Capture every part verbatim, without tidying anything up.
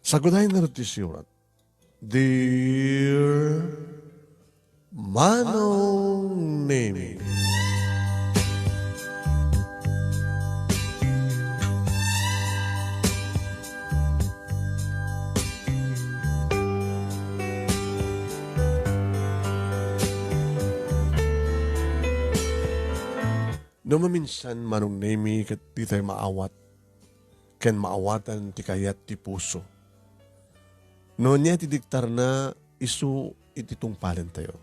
Sagudayen ngarud ti siurat. Dear Manong Nemi. No maminsan, Manong Nemi, ket ditay maawat ken maawatan ti kayat ti puso. No ania ti diktarna, isu iti tungpalentayo.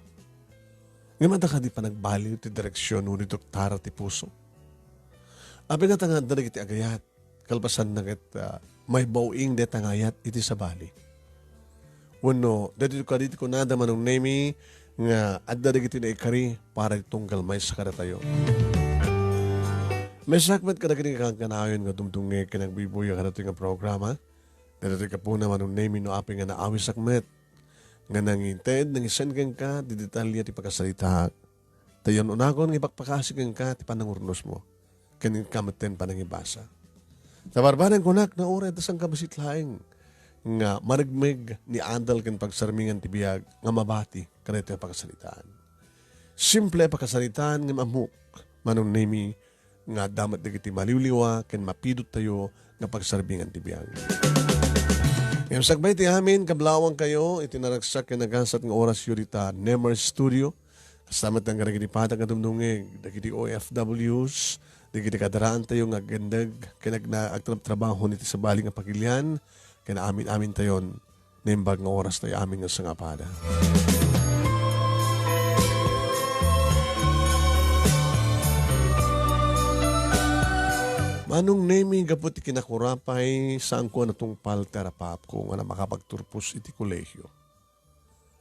Ngem adda kadi panagbaliw ti direksion wenno doktora ti puso? Apay ngata nga adda dagiti agayat, kalpasanna ket, ah, maibaw-ing dayta nga ayat iti sabali? Wenno, daytoy kadi ti kunada, Manong Nemi, nga adda dagiti naikari para iti tunggal maysa kadatayo. Maysaak met kadagiti kankanayon nga dumdumngeg ken agbuybuya kadatoy nga programa. Daytoy gapuna, Manong Nemi, no apay nga naawisak met nga nangited, nangisaen kenka ti detalye ti pakasalitaak. Ta yan unakon nga ipakpakasi kenka ti panangurnosmo ken inka metten panangibasa. Ta barbareng kunak, no uray adda sangkabassit laeng nga marigmig ni adal ken pagsarmingan ti biag nga mabati kadaytoy a pakasalitaan. Simple a pakasalitaan ngem ammok, Manong Nemi, nga adda met dagiti maliwliwa ken mapidottayo nga pagsarmingan ti biag. Ngem sakbay ti amin, kablawangkayo iti naragsak ken nagasat nga orasyo dita Nemer Studio. Kasta met kadagiti patag nga dumdumngeg, dagiti O F Ws, dagiti kadaraantayo nga agdengdeng ken agna-, agtrabtrabaho iti sabali nga pagilian, ken amin-amintayon, naimbag nga orastayo amin nga sangapada. Manong Nemi, gapu ti kinakurapay, saanko a natungpal ti arapapko nga makapagturpos iti kolehio.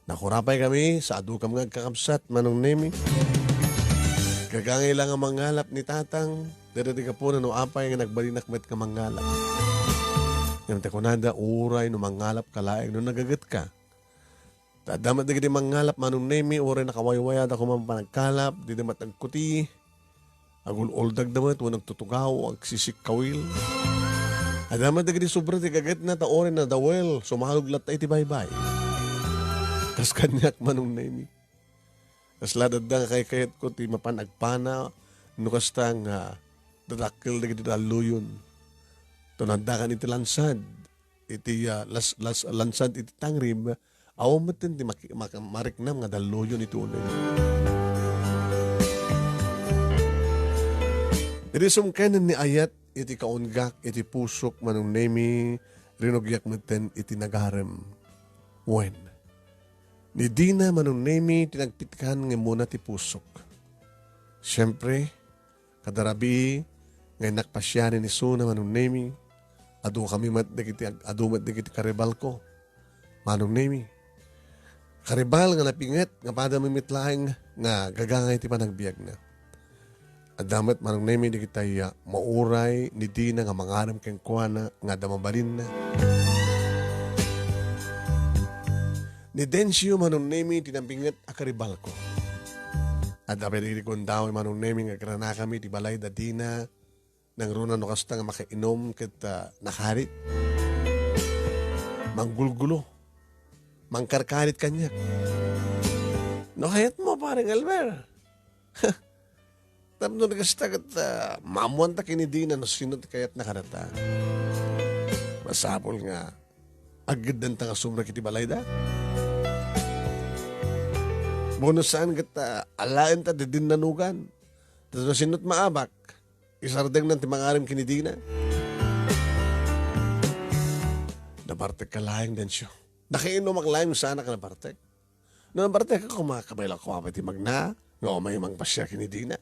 Nakurapaykami sa adukam nga agkakabsat, Manong Nemi. Gagangay la nga mangalap ni Tatang, dayta ti gapuna no apay nga nagbalinak met nga mangalap. Ngem ta kunada, uray no mangalapka laeng no nagagetka. Ta adda met dagiti mangalap, Manong Nemi, uray nakawaywayada koma panagkalap, dida met agkuti. Agul-uldagda met wenno agtutugaw, agsisikkawil. Adda met dagiti sobra ti gagetna ta uray nadawel, sumalog latta iti baybay. Kas kaniak, Manong Nemi. Kasla dadda nga kaykayatko ti mapan agpana no kasta nga dadakkel dagiti dalluyon. Ta no addakan iti lansad, iti, ah, las-, las-, lansad iti tangrib, awan metten ti maki-, maka-, mariknam nga dalluyon iti uneg. Idi sumkanen ni ayat iti kaunggak iti pusok, Manong Nemi, rinugyak metten iti nagarem. Wen, ni Dina, Manong Nemi, ti nagpitkan nga immuna ti pusok. Siempre, kada rabii nga innak pasianen isuna, Manong Nemi, adu kami met dagiti ag-, adu met dagiti karibalko, Manong Nemi. Karibal nga napinget nga pada met laeng nga gagangay ti panagbiagna. Adda met, Manong Nemi, dagitay, ah, mauray ni Dina nga mangarem kenkuana nga adda mabalinna. Ni Dencio, Manong Nemi, ti napinget a karibalko. Adda pay dagiti gundaway, Manong Nemi, nga agranakami ti balay da Dina, nangruna no kasta nga makainom ket, ah, nakarit. Manggulgulo. Mangkarkarit kaniak. No kayatmo, Pareng Elmer. Tapno kasta ket, ah, maammoanta ken ni Dina no sino ti kayatna kadata. Masapul nga aggeddanta nga sumrek iti balayda. Bono saan ket, ah, alaenta ti dinnanugan. Tapno sino ti maabak, isardengnan ti mangarem ken ni Dina. Nabartekka laeng, Dencio. Nakiinumak laeng saanak a nabartek. No nabartekka, koma kabaylaak koma pay ti magna nga umay mangpasiar ken ni Dina.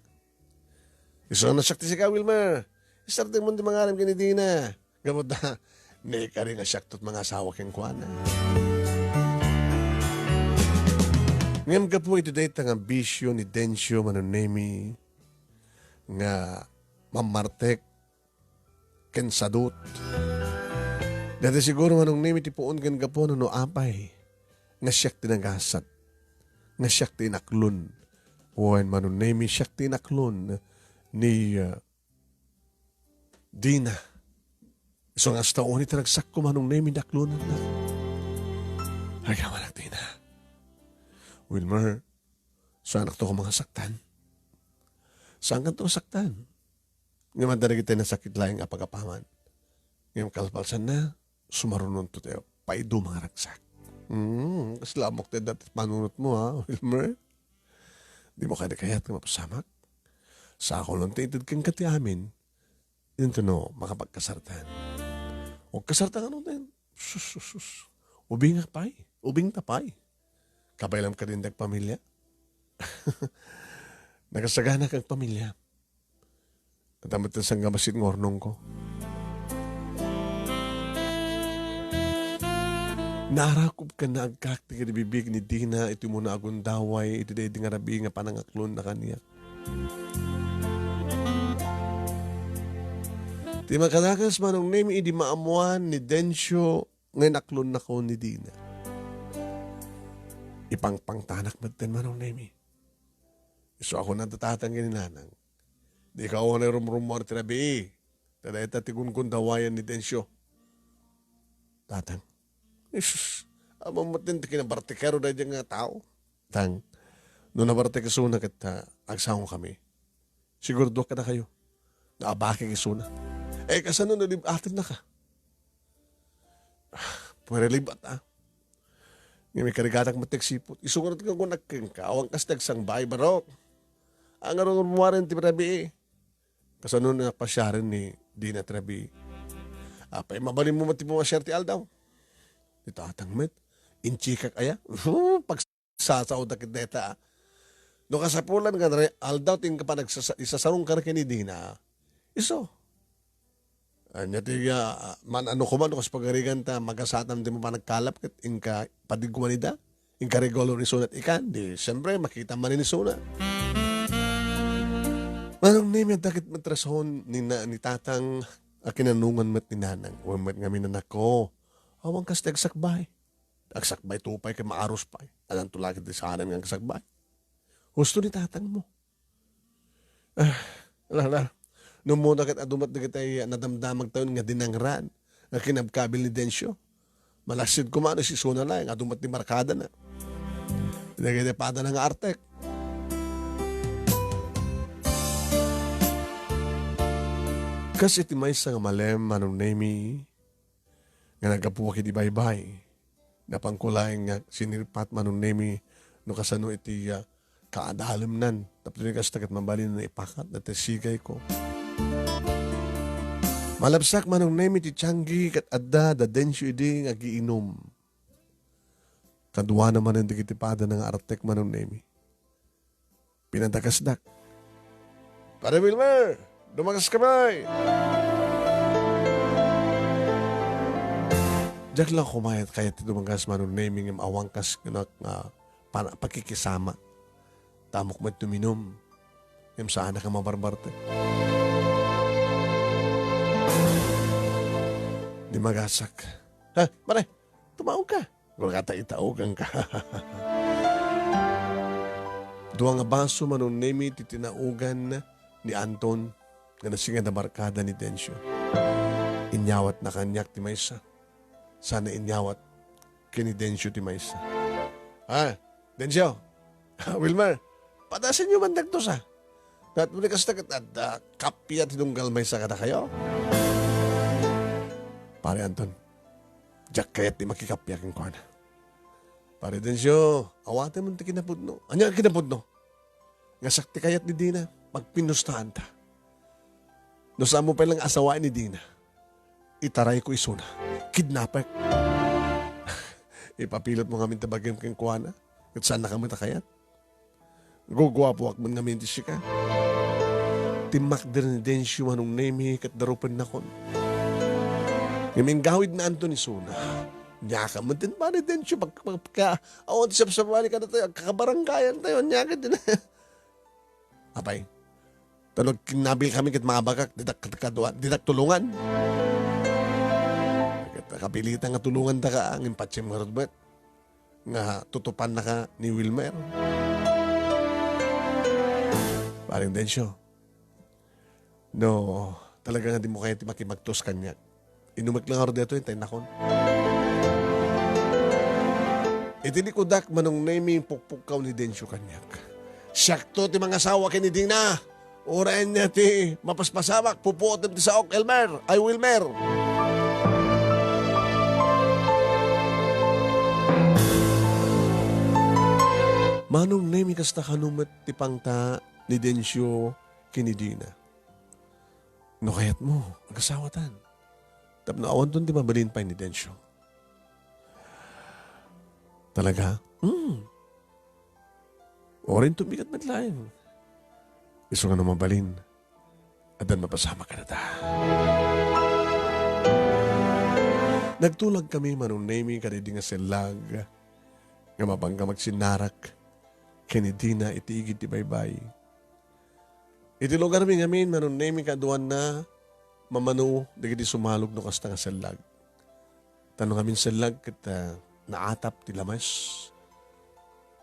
Isu a siak ti sika, Wilmer. Isardengmon ti mangarem ken ni Dina. Gapu ta, naikari nga siakto ti mangasawa kenkuana. Ngem gapu iti dayta nga bisio ni Dencio, Manong Nemi, nga mammartek ken sadut. Dayta siguro, Manong Nemi, ti puon ken gapu no apay nga siak ti nagasat, nga siak ti inaklon. Wen, Manong Nemi, siak ti inaklon ni, uh, Dina. Isu nga kasta unay ti ragsakko, Manong Nemi, naklonannak. Agyaman dayta. Wilmer, saanakto koma nga saktan. Saankanto nga saktan. Ngem adda dagiti nasakit laeng a pagapaman. Ngem kalpalsanna, sumarunonto tayo. Paiduma nga ragsak. Hmm, kasla ammok ti adda ti panunotmo, ha, Wilmer? Dimo kadi kayat nga mapasamak? Sakulanto ited kenka ti amin. Intono, makapagkasartan. O kasartan ano din? Sus, sus, sus. Ubing nga pay. Ubing ta pay. Kabaylam ka din dagpamilya? Nakasagana kang pamilya. At amat ang sangga masit ngornong ko. Naarakop ka na agkak ti kadibibig ni Dina, iti muna agundaway, iti daydi nga rabii nga panangaklon na kaniak. Ti makadakas, Manong Nemi, idi maamuan ni Dencio nga inaklonnako ni Dina. Ipangpangtanak metten, Manong Nemi. Isu a kuna da Tatang ken ni Nanang. Dika unay rumrumuar ti rabii. Ta dayta ti gungundawayan ni Dencio. Tatang. Jesus, ammom metten ti kinabartikero daydi nga tao. Tang, no nabartek isuna ket, ah, agsangokami. Sigurado kadakayo. Naabakek isuna. Eh, kasano no lib-atennaka? Pwede libat, ah. Ngem ikarigatak met ti agsipud. Isu nga agkunak kenka, awan kas ti agsangbaay, barok. Ang arungan mo rin ti rabii. Kasano na pasiaren ni Dina ti rabii? Apay, mabalinmo met ti pumasiar ti aldaw? Ti Tatang met. Inchikak aya? Pagsasaodak ket dayta, ah. No kasapulan nga re-, aldaw ti inka panagsasa-, isasarong ka ken ni Dina. Isu. Ania ti, ah, man-ano koma no kas pagarigan ta magasatan ti mapanagkalap ket inka padigguman ida? Inka regalo ni Suna ti ikan, di, siyempre, makita man ni Suna. Manong Nemi, adda ket met rason ni na-, ni Tatang a kinanungan met ni Nanang. Wen met ngamin, anakko, awan kas ti agsakbay. Agsakbay to pay ket maaros pay. Adanto la ket ti saanen nga agsakbay. Husto ni Tatang mo. Ah, ala, ala. No muna ket adu met dagiti nadamdamagtayon nga dinangran nga kinabkabil ni Dencio. Malaksid koma no si Suna laeng, adu met ti barkadana. Dagiti padana nga artek. Kas iti maysa nga malem, Manong Nemi, nga naggapuak iti baybay. Napanko laeng nga sinirpat, Manong Nemi, no kasano iti, ah, kaadalemnan. Tapno ni kasta ket mabalin nga ipakat dati sigayko. Malabsak, Manong Nemi, ti tianggi ket adda da Dencio idi nga agiinum. Kaduana manen dagiti padana nga artek, Manong Nemi. Pinadakasdak. Pare Wilmer, dumagas ka bay! Diak la kumayat kayat ti dumagas, Manong Nemi, ngem awan kas kunak nga pan-, pakikisama. Tamok met tuminum. Ngem saanak a mabarbartek. Dimagasak. Ha, pare, tumaog ka. Gulgata itaogan ka. Dua nga baso, Manong Nemi, ti tinaogan ni Anton nga nasingad a barkada ni Dencio. Inyawatna kaniak ti maysa. Sana inyawat ken ni Dencio ti maysa. Ah, Dencio, Wilmer, padasenyo man dagtosa. Ket no di kasta ket adda kappia ti tunggal maysa kadakayo. Pare Anton, diak kayat ti makikappia kenkuana. Pare Dencio, awatem ti kinapudno. Ania nga kinapudno? Nga sakti kayat ni Dina, pagpinustaanta. No saan mo pay lang asawaen ni Dina, itarayko isuna. Kidnapek. Ipapilot mo ngamin ta bagim kenkuana. Ket saan na kami ta kayat? Guguapoak man ngamin ti sika. Timmakder ni Dencio, Manong Nemi, ket darupennakon. Ngem inggawid ni Anton isuna. Nia ka met ti ni Dencio, pag-, pag-, pagka, awan ti sabsabali kadatayo, agkakabaranggayan tayo, nia ka din. Apay, ta no agkinnabil kami ket mabagak, ditak kadua, ditak tulungan. Ket kapilitan nga tulungan daka, ngem patiem ngarud met nga tutupannaka ni Wilmer. Paring Dencio, no talaga nga di mo kayat ti makimagtos kaniak, Inumek la ngarud daytoy, intaynakon. Iti likudak, Manong Nemi, pukpukkaw ni Dencio kaniak. Siakto ti mangasawa ken ni Dina. Uray ania ti mapaspasamak, pupuotem ti saok, Elmer. Ay, Wilmer. Manong Nemi, kasta kano met ti pangta ni Dencio ken ni Dina. No kayatmo, agasawatan. Tapno awanton ti mabalin pay ni Dencio. Talaga? Hmm. Uray inton bigat met laeng. Isu nga no mabalin, addan mapasamak kadata. Nagtulag kami, Manong Nemi, kadaydi nga sellag nga mapangka magsinnarak ken ni Dina iti igid ti baybay. Iti lugarmi ngamin, Manong Nemi, kaaduanna mamano dagiti sumalog no kasta nga sellag. Ta no ngamin sellag ket, ah, naatap ti lames.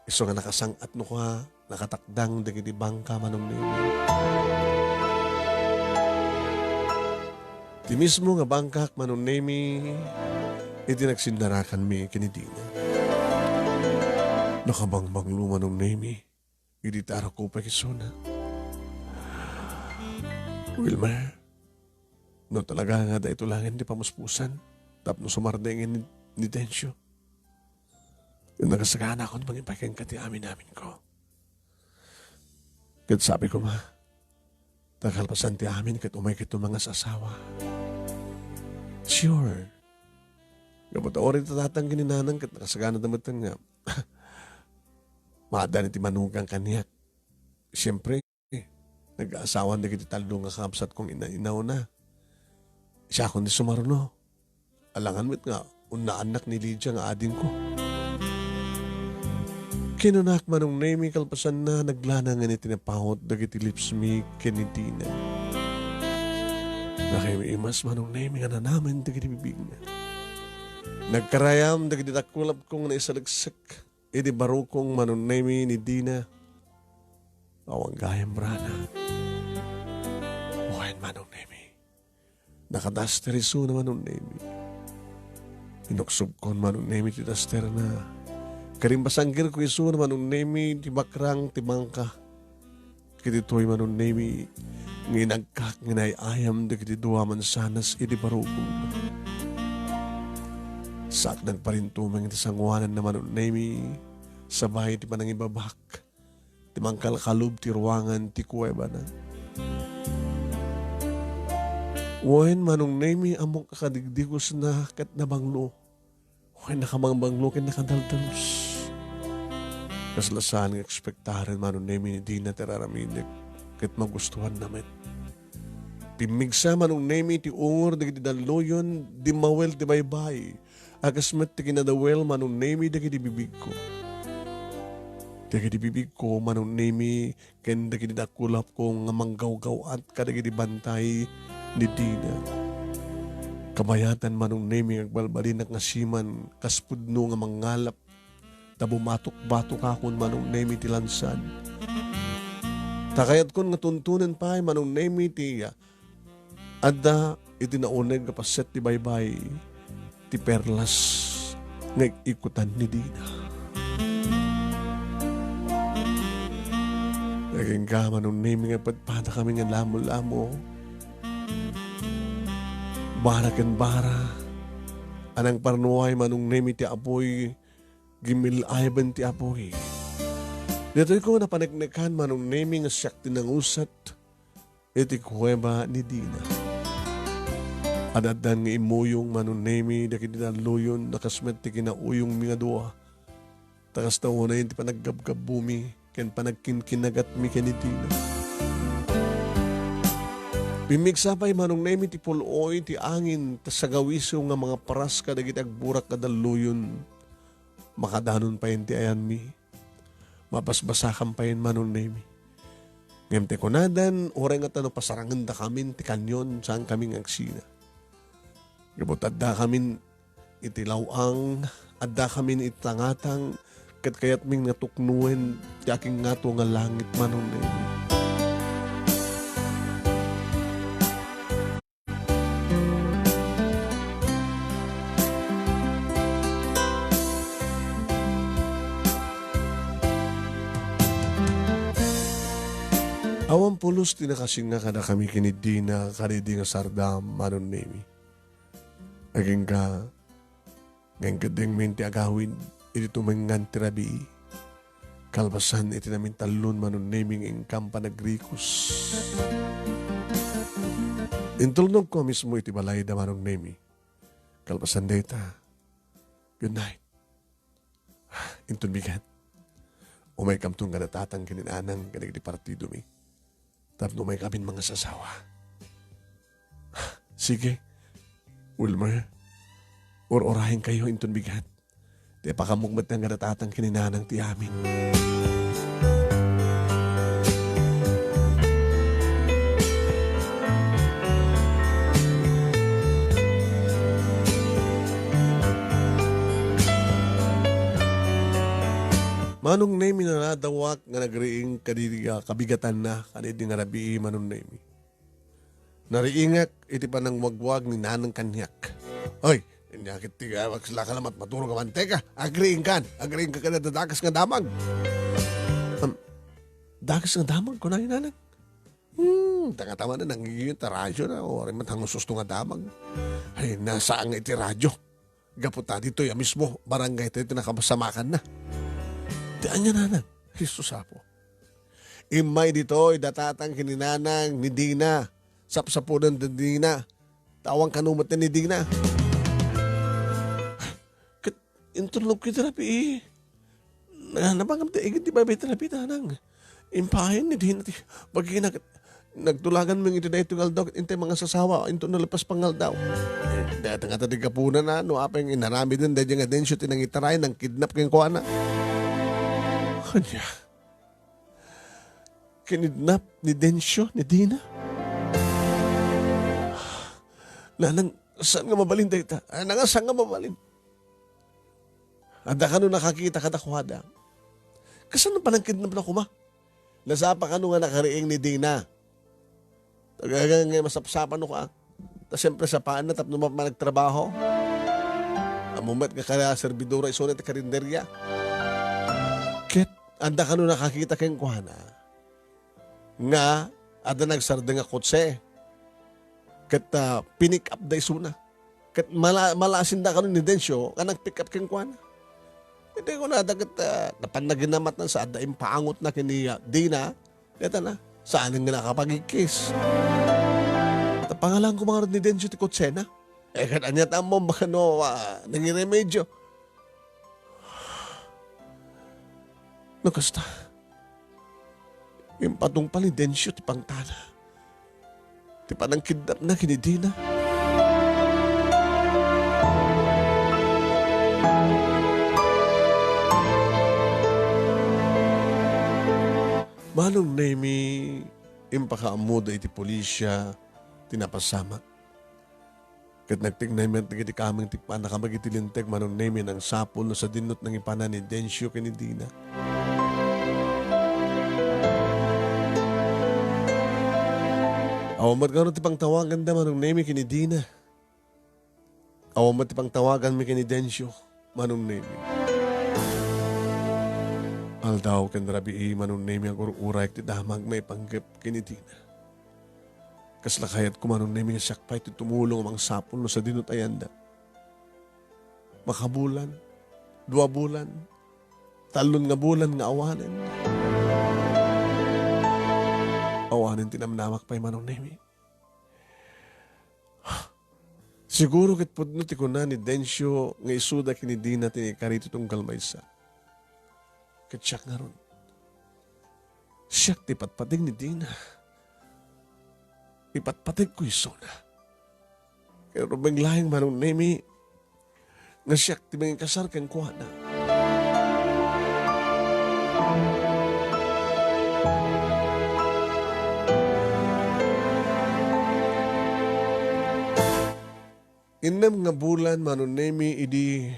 Isu nga nakasang-at no kua, nakatakdang dagiti bangka, Manong Nemi. Ti mismo nga bangkak, Manong Nemi, iti nagsinnarakanmi ken ni Dina. Nakabangbanglo, Manong Nemi. Idi ta arukupek isuna. Wilmer, no talaga nga daytoy laengen ti pamuspusan tapno sumardeng ni, ni Dencio, nagasaganakon mangipay kenka ti amin-aminko. Ket sabi koma, ta kalpasan ti amin ket umay ketdi mangas-asawa. Sure. Gapu ta uray ti tatang ken ni nanang ket nakasaganada metten nga maaddaan iti manugang kaniak. Siempre, nag-aasawan dagiti tallo nga kabsatkong ina-, inauna. Siakon ti sumaruno. Alangan met nga unnaannak ni Lydia nga adingko. Kinunak, Manong Nemi, kalpasanna, naglanangen iti napawot dagiti lipsmi ken ni Dina. Nakaimas, Manong Nemi, nga nanamen dagiti bibigna. Nagkarayam dagiti dakulapko nga naisaleksek iti barukong, Manong Nemi, ni Dina. Awan gayam, brana. Wen, Manong Nemi. Nakadaster isuna, Manong Nemi. Inuksobkon, Manong Nemi, ti dasterna. Karimbasanggerko isuna, Manong Nemi, ti bakrang ti bangka. Ket ditoy, Manong Nemi, nga inagkak nga naay-ayam dagiti dua a mansanas iti barukong. Saak nagparintumeng iti sangoananna, Manong Nemi, sabay ti panangibabak ti mangkalkalub ti ruangan ti kuwebana. Wen, Manong Nemi, ammok a kadigdigosna ket nabanglo. Wen, nakabangbanglo ken nakadaldalus. Kasla saan nga ekspektaren, Manong Nemi, ni Dina ti ar-araminek ket magustuanna met. Pimmigsa, Manong Nemi, ti ungor dagiti dalluyon, dimmawel ti baybay. A kas met ti kinadawel, Manong Nemi, dagiti bibigko. Dagiti bibigko, Manong Nemi, ken dagiti dakulapko nga manggawgaw-at kadagiti bantay ni Dina. Kabayatan, Manong Nemi, nga agbalbalinak nga siman kas pudno nga mangngalap ta bumatok-batokakon, Manong Nemi, ti lansad. Ta kayatkon nga tuntunen pay, Manong Nemi, ti adda iti nauneg a paset ti baybay ti perlas nga ik-ikkutan ni Dina. Agingga, Manong Nemi, nga padpadakami nga lamo-lamo. Bara ken bara. A nangparnuay, Manong Nemi, ti apuy, gimil-ayben ti apuy. Ditoy ko napaneknekan, Manong Nemi, nga siak ti nanguset iti kuweba ni Dina. Ad-addan nga immuyong, Manong Nemi, dagiti dalluyon a kas met ti kinauyongmi nga dua. Ta kasta unay ti panaggabgabbumi ken panagkinkinagatmi ken ni Dina. Pimmigsa pay, Manong Nemi, ti pul-oy ti angin ta sagawiso nga mangaparas kadagiti agburak a dalluyon. Makadanon payen ti ayanmi. Mabasbasakan payen, Manong Nemi. Ngem ti kunadan, uray ngata no pasarangenda kamin ti kanyon, saan kami nga agsina. Gapu ta adda kamin iti law-ang, adda kamin iti tangatang, ket kayatmin nga tuknoen ti akingngato nga langit, Manong Nemi. Awan pulos ti nakasinga kadakami ken ni Dina kadaydi nga sardam, Manong Nemi. Agingga, ngem ket dengmin ti agawid iti tumengngan ti rabii. Kalpasan iti namintallon, Manong Nemi, nga inkam panagrikos. Intulnogko a mismo iti balayda, Manong Nemi. Kalpasan dayta, good night. Inton bigat, umaykamto nga natatang ken ni Nanang kadagiti partidomi. Tapno umaykamin mangasasawa. Sige, Wilmer, ur-urayenkayo inton bigat. Ti pakammukmet nga natatang ken ni Nanang ti amin. Manong Nemi, naradawak nga nagriing kadagiti kabigatanna kadaydi nga rabii, Manong Nemi. Nariingak iti panangwagwag ni Nanang kaniak. Oy, inyakit ti, ah, agsalaka lamat maturog a manteka. Agriingkan, agriingkan kadagiti dakes nga damag. Am, dakes nga damag, kuna ni Nanang. Hmm, tangataman na nangigiyon ta radyo na, o, aray man, hangususto nga damag. Ay, nasaan nga iti radyo? Gapu ta ditoy a mismo, barangay tayo ti nakapasamakan na. Ti ania, Nanang? Jesus, Apo. Immay ditoy, datatang ken ni Nanang, ni Dina. Sapsapunen da Dina. Tawang kano met ni Dina. Ket intulnog ket rabii. Na, napangam ti igid ti baybay ti rabii, Nanang. Impayen ni Dina ti bagina ket nagtulagan mi iti daytoy nga aldaw ket intay mangasasawa inton nalepas pangaldaw. Dayta ngata ti gapuna na no apay nga inaramiden daydiay nga Dencio ti nangitaray, nangkidnap kenkuana. Ania? Kinidnap ni Dencio ni Dina? Nanang, saan nga mabalin dayta? Ah, Nanang, saan nga mabalin? Adda kano nakakita kadakuada? Kasano panangkidnapna koma? Nasapa kano nga nakariing ni Dina? Talaga nga masapsapan no ka. Ta siyempre, sapaanna tapno mapay managtrabaho. Ammo met nga kada servidora isuna ti karinderya. Ket adda kano nakakita kenkuana nga adda nagsardeng a kotse. Ket, ah, pinick up da isuna. Ket mala-, malaasinda kano ni Dencio nga nag-pick up kenkuana. Iti kunada ket, ah, napan na ginamatnan sa adda impaangotna ken ni, ah, Dina, dayta na, saan nga nakapagikis. Ta pangalan ko mga ni Dencio ti kotsena. Eh, ket ania ta ammom, baka no, ah, nangiremedyo. No kasta, impatungpal ni Dencio ti pangtana. Ti panangkidnapna ken ni Dina. Manong Nemi, impakaammoda iti pulisya ti napasamak. Ket nagtignay met dagiti kameng ti pannakabagi ti linteg, Manong Nemi, nangsapul no sadino ti nangipanan ni Dencio ken ni Dina. Awan met ngarud ti pangtawaganda, Manong Nemi, ken ni Dina. Awan met ti pangtawaganmi ken ni Dencio, Manong Nemi. Aldaw ken rabii, Manong Nemi, agur-urayak ti damag maipanggep ken ni Dina. Kasla kayatko, Manong Nemi, nga siak pay ti tumulong a mangsapul no sadino ti ayanda. Makabulan, dua bulan, tallon nga bulan nga awanen. Awanen ti namnamak pay, Manong Nemi. Siguro ket pudno ti kuna ni Dencio nga isuda ken ni Dina ti naikari ti tunggal maysa. Ket siak ngarud, siak ti patpateg ni Dina. Ipatpategko isuna. Ket rumbeng laeng, Manong Nemi, nga siak ti mangikasar kenkuana. Innem nga bulan, Manong Nemi, idi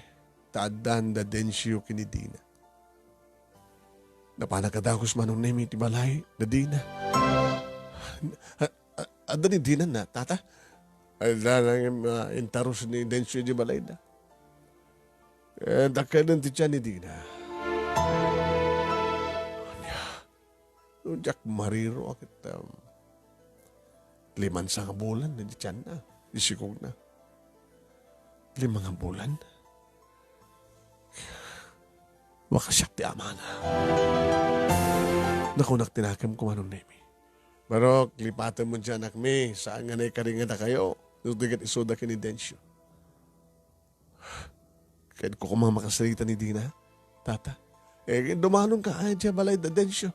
ta addan da Dencio ken ni Dina. Napanak a dagus, Manong Nemi, ti balay da Dina. A-, a-, adda ni Dina na, tata? Adda nang, ah, intarus ni Dencio di balayda. Eh, dakkel ti tiyan ni Dina. Ania? No diak mariro a ket, um, limansa nga bulan na di tianna, di sikogna. Lima nga bulan? Makasiak ti amana. Nakunak ti nakemko, Manong Nemi. Barok, lipatem mo diay anakmi, saan nga naikari nga dakayo. No di ket isuda ken ni Dencio. Ket ko koma makasarita ni Dina, Tata. Eh, dumanonka ay diay balay da Dencio.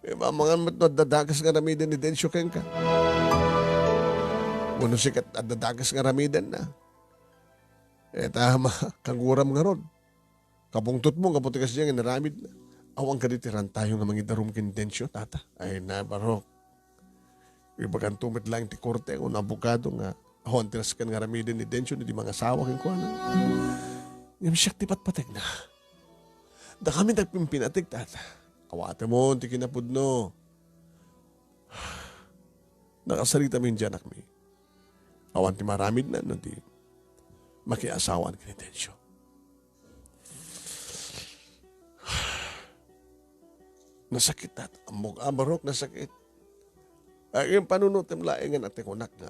Eh, mamangan met no adda dakes nga aramiden ni Dencio kenka. Wenno sika adda dakes nga aramidenna. Eh, tama, kaguram ngarud. Kapungtotmo, gapu ti kasdiay nga inaramidna. Awan kadi ti rantayo nga mangidarum ken Dencio, Tata? Ay, na, barok. Ibaganto met laeng ti korte wenno abogado nga awan ti nasken nga aramiden ni Dencio no di mangasawa kenkuana. Ngem siak ti patpategna. Dakami ti agpimpinateg, Tata. Awatemon ti kinapudno. Nakasarita met diay anakmi. Awan ti maaramidna no di makiasawaan ken ni Dencio. Nasakit, Tata. Ammok, a, barok, nasakit. Ay, ken panunotem laeng nga nati kunak nga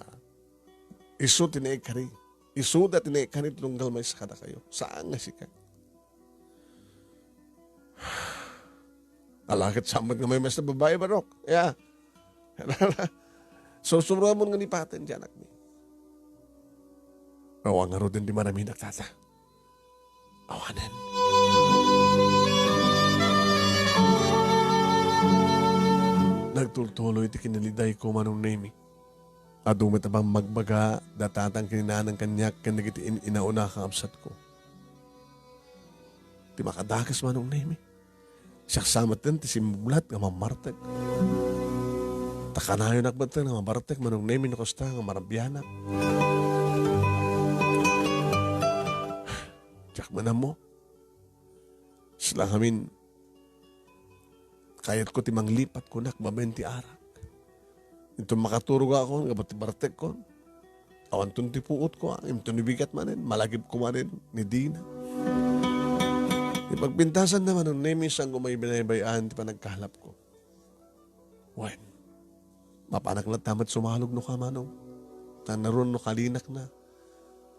isu ti naikari. Isuda ti naikari ti tunggal maysa kadakayo. Saan nga sika? Ala ket saan met nga maymaysa ti babai, barok. Ya. Sursuramon nga lipatem diay anakmi. Awan ngaruden ti maaramidak, Tata. Awanen. Nagtultuloy ti kinalidayko, Manong Nemi. Adu met a pammagbaga da tatang ken ni nanang kaniak ken dagiti in-inauna a kakabsatko. Ti makadakes, Manong Nemi. Siak sa metten ti simmublat nga mamartek. Ta kanayonak metten nga mamartek, Manong Nemi, no kasta nga marabianak. Diak met ammo. Sila ngamin, kayatko ti manglipat kunak babaen ti arak. Inton makaturogakon, gapu ti bartekkon, awanton ti puotko, a, inton bigat manen, malagipko manen ni Dina. Ti pagpintasanna, Manong Nemi, saanko maibinaybay-an ti panagkalapko. Wen, mapanak latta met sumalog no ka, Manong. Ta narun no kalinakna,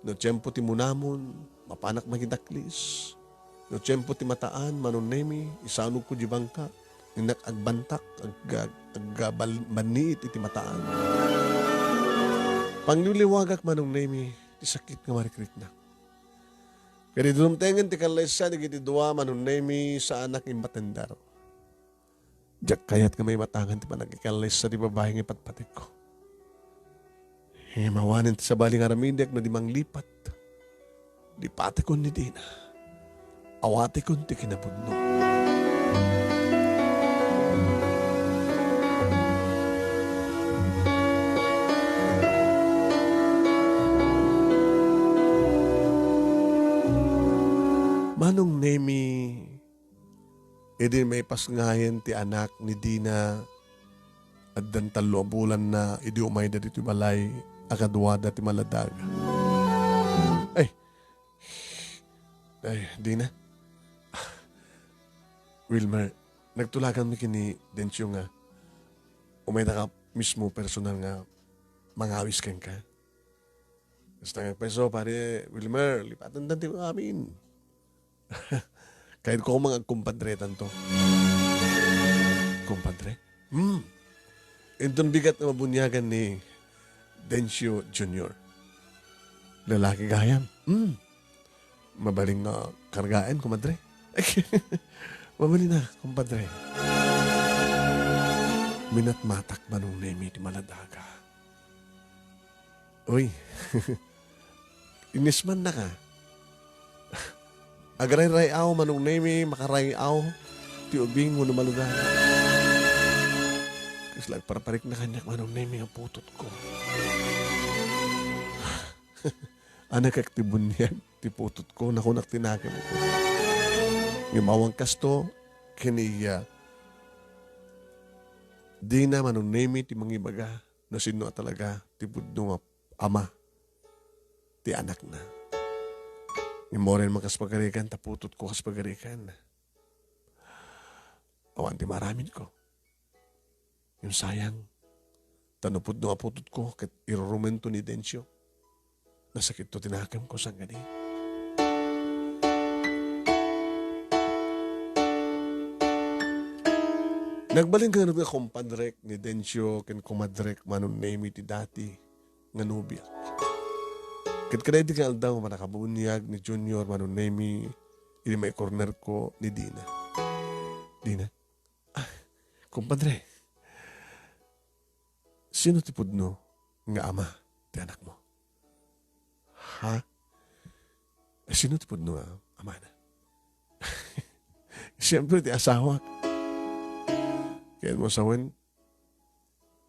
no tiempo ti munamon, mapanak mangidaklis. No tiempo ti mataan, Manong Nemi, isanogko diay bangka. Innak agbantak, agga-, agga-, bal-, banniit iti mataan. Pangliwliwagak, Manong Nemi, ti sakit nga marikriknak. Ket idi dumtengen ti kallaysa dagiti dua, Manong Nemi, saanak immatender. Diak kayat nga maimatangan ti panagkikallaysa ti babai nga ipatpategko. Ngem awanen ti sabali nga aramidek no di manglipat. Lipatekon ni Dina. Awatekon ti kinapudno. Manong Nemi, idi maipasngayen ti anak ni Dina, addan tallo a bulanna idi umayda ditoy balay a kaduada ti maladaga. Ay! Ay, Dina. Wilmer, nagtulaganmi ken ni Dencio nga umaydaka mismo personal nga mangawis kenka. Basta nga peso, pare Wilmer, lipatan ti amin. Kayatko nga agkumpadretanto. Kumpadre? Hmm. Inton bigat nga mabuniagan ni Dencio Junior. Lalaki gayam. Hmm. Mabalin nga kargaen, kumadre. Mabalin na, kumpadre. Minatmatak, Manong Nemi, ti maladaga. Uy. Inismannaka. Agrayray-aw, Manong Nemi, makaray-aw ti ubing wenno maladaga. Kasla agparparikna kaniak, Manong Nemi, nga putotko. Anakak ti buniag ti putotko, nakunak ti nakemko. Ngem awan kasto, ken ni iya, dina, Manong Nemi, ti mangibaga no sinno a talaga ti pudno nga ama ti anakna. Ngem uray man kas pagarikan, ta putotko kas pagarikan. Awan ti maaramidko. Ngem sayang, ta no pudno a putotko ket irurumento ni Dencio, nasakitto ti nakemko sangkadi. Nagbalin ngarud nga kumpadrek ni Dencio ken kumadrek Manong Nemi ti dati nga nobiak. Ket kadaydi nga aldaw, mannakabunyag ni Junior Manong Nemi idi maikornerko ni Dina. Dina, "Ah, kumpadre, sino ti pudno nga ama ti anakmo?" "Ha? Eh, sino ti pudno nga amana?" "Siyempre, ti asawak." Kayatmo sawen,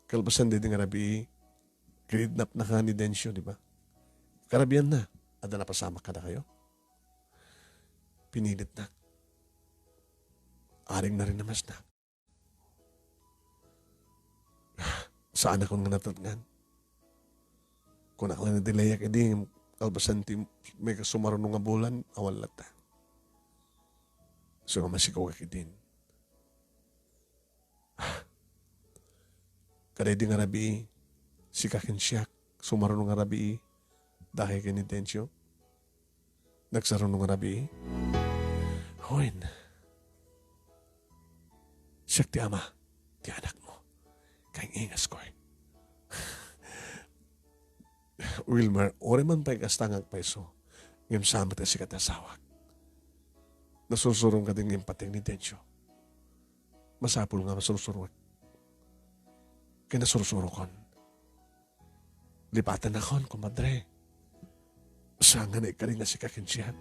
kalpasan daydi nga rabii, kinidnapnaka ni Dencio, di ba? Karabianna, adda napasamak kadakayo? Pinilitnak. Aring narinamasnak. Saanakon nga natatngan. Kunak la nga dilayak idi, kalpasan ti may sumaruno nga bulan, awan latta. So nga masikogak idin. Kadaydi nga rabii, sika ken siak, sumaruno nga rabii, dakay ken ni Dencio. Nagsaruno nga rabii. Wen, siak ti ama ti anakmo. Kaingingasko, eh. Wilmer, uray man pay kasta nga agpayso, ngem saan met a sika ti asawak. Nasursurom kadi nga impateg ni Dencio. Masapul nga masursuroek. Ken nasursurokon. Lipatennakon, komadre. Saan nga naikari nga sika ken siak.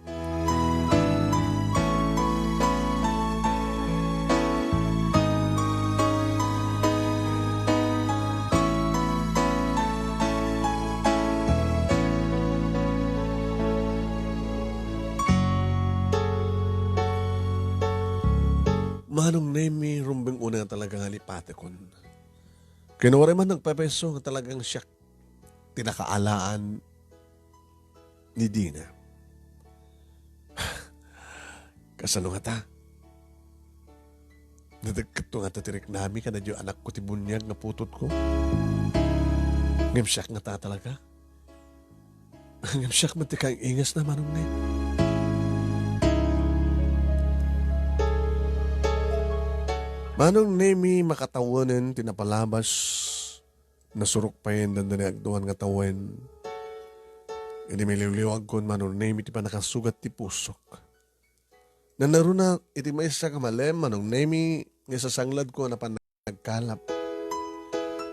Manong Nemi, rumbeng unay nga talaga nga lipatekon. Ken uray man nagpayso nga talagang siak ti nakaalaan ni Dina. Kasano ngata? Nadagketto ngata ti riknami kadagiti anakko ti buniag nga putotko? Ngem siak ngata talaga? Ngem siak met ti kaingingasna, Manong Nemi. Manong Nemi, makatawenen ti napalabas. Nasurok pay dandani agduan nga tawen. Idi maliwliwagkon, Manong Nemi, ti pannakasugat ti pusok. Nanaruna iti maysa nga malem, Manong Nemi, nga isasangladko a napan nagkalap.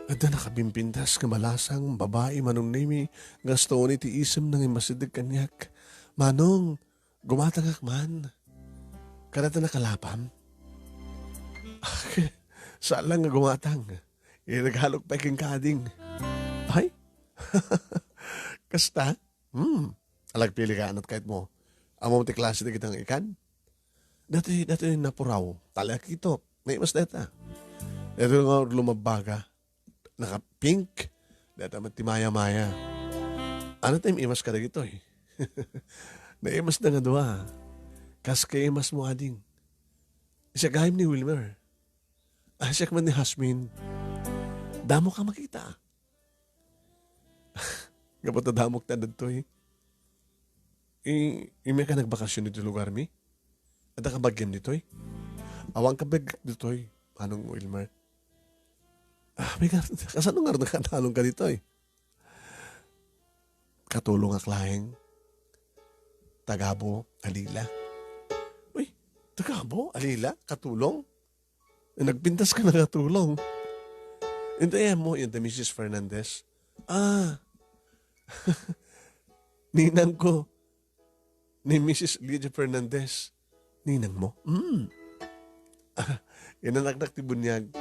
Adda nakabimpintas nga balasang babai, Manong Nemi, nga astuon iti isemna nga immasideg kaniak. "Manong, gumatangak man. Kada ta nakalapam?" "Saan lang nga gumatang. Iregalok pay kenka, ading." "Ay? Kasta? Hmm. Alagpili ka, anat kayat mo. Ammom ti klase dagita nga ikan?" "Datoy, datoy napuraw. Talakitok. Naimas dayta. Daytoy nga lumabbaga. Naka-pink. Dayta met ti maya-maya. Ania ti im-imas kadagitoy?" "Naimas da nga dua. Kas kaimas mo, ading. Siak gayam ni Wilmer. Ah, siak met ni Hasmin. Damo ka makita." "Gapu ta damok ta ditoy. I-, immay ka nagbakasyon ditoy lugarmi? Adda ka bagiam ditoy?" "Awan ka bagik ditoy, Manong Wilmer." "Ah, may ka, kasano nga nakadalong ka ditoy?" "Katulongak laeng. Taga Abu, alila." "Uy, taga Abu, alila? Katulong? Eh, nagpintas ka na katulong." "Intayan mo, yan ta Missus Fernandez." "Ah, ninang ko. Ni Missus Lydia Fernandez." "Ninang mo?" "Hmm. Ah, inanaknak ti buniag."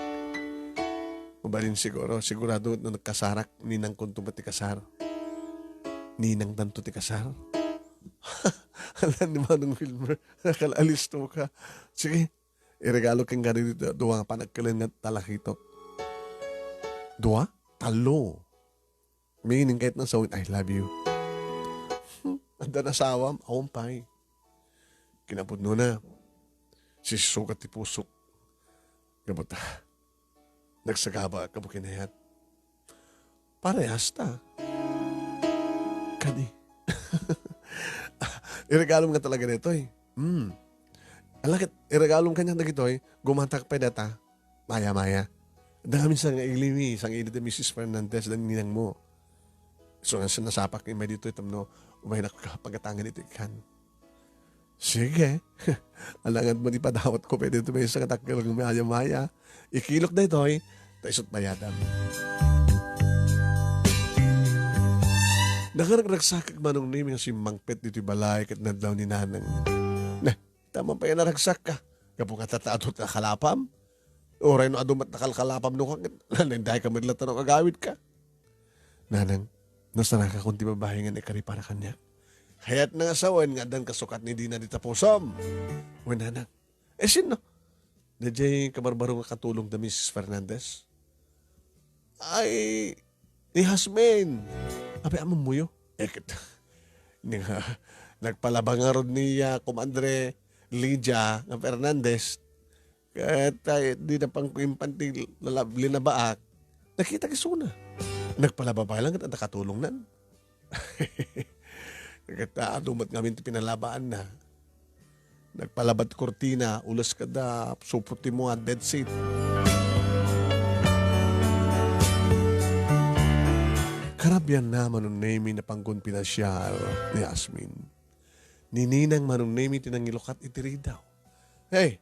"Mabalin siguro, sigurado no nagkasarak, ninang konto met ti kasar. Ninang tanto ti kasar." Ala ni Manong Wilmer, nakalalis to ka. "Sige, iregalo kenka dagiti dua nga panagkelen nga talakitok." "Dua? Tallo. Meaning, kayatna sawen, I love you." "Adda nasawam?" "Awan pay. Kinapudnona, sisisugat ti pusok. Gapu ta, Nagsagaba ka bukinayat. Parehas ta. Kadi. Iregalom nga talaga daytoy. Hmm. Ala ket, iregalom kaniak dagitoy, gumatak pay data. Maya-maya. Adda ngamin sang-ili mi, sang-ili da Misis Fernandez, da ninang mo. So nga sinasapak ni may ditoy, tapno, umay nak pagatangan iti kan. Sige. Alangad mo ti padawat ko, pwede ito may isang atakil ng maya-maya. Ikilok daytoy, ta isut bayadam. Nakaragsak manong Nemi nga simmangpet ditoy balay ket nadlaw ni Nanang. Nah, tama pa yan naragsak ka. Gapu nga tataadot nga kalapam. Uray no adu met nakalkalapam no ka, nanenday ka met latta no agawid ka. Nanang, nasaraka kon ti babayi nga naikaripara kaniak. Kayat na nga sawen nga addan kasukat ni Dina dita pusom. Wen, Nanang. Eh, sino? Dayjay kabarbaro nga katulong da Misis Fernandez? Ay, ni Hasmin. Abi, ammoyo? Eh, ket, ni nga, nagpalaba ngarud ni, ah, Kumadre Lydia nga Fernandez. Ket, ay, di na pang kuimpan ti lalab-, linabaak. Nakita ki isuna. Nagpalaba pay lang ket adda katulongnan. Ket, ah, adu met ngamin ti pinalabaanna. Nagpalaba ti kurtina, ules kada supot ti mua, bedsheet. Karabianna, Manong Nemi, napanggon pinasiar ni Asmin. Ni Ninang, Manong Nemi, ti nangilukat iti ridaw. Hey!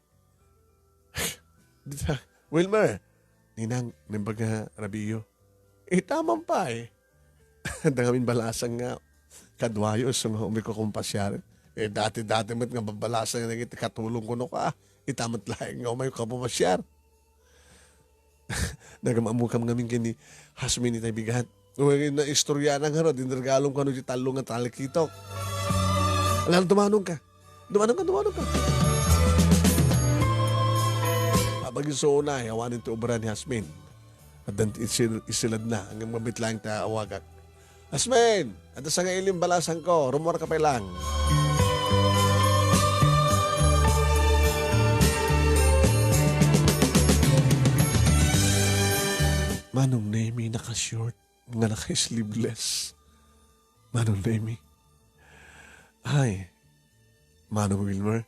Dita, Wilmer! Ninang, naimbag nga rabiiyo. Ita man pay. Adda ngamin balasang nga kaduayo, isu nga umay ka kumpasiar. Eh, dati-dati met nga babalasang nga nagiti katulong kuno ka. Ita met laeng nga umay ka pumasiar. Nagamamukam ngamin ken ni Hasmin itay bigat. Uy, naistorya na nga ro, dinregalom kano ti tallo nga talikitok. Alam, dumanon ka. Dumanon ka, dumanon ka. Apag isu unay, awanen ti obra ni Hasmin. Addan ti isil-, isiladna, ngem mabit laeng ta awagak. Asmin, adda sangailim balasangko, rummuar ka pay lang. Manong Nemi, naka-short nga naka-sleeveless. Manong Nemi. Ay, Manong Wilmer.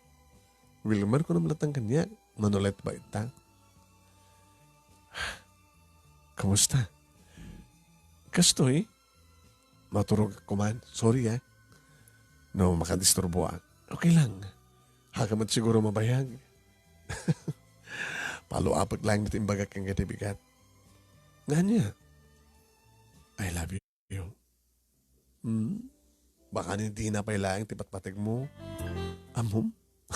Wilmer, kunam latta kaniak, Manolet ba ita? Kumusta? Kastoy? Maturog ka man. Sorry, ah. No makadisturbo, ah. Okay lang. Haka met siguro mabayag. Paluapek lang ti imbagak ken kayat bigat. Ngania? I love you. Hmm? Baka ni Dina pay laeng ti patpategmo. Ammom?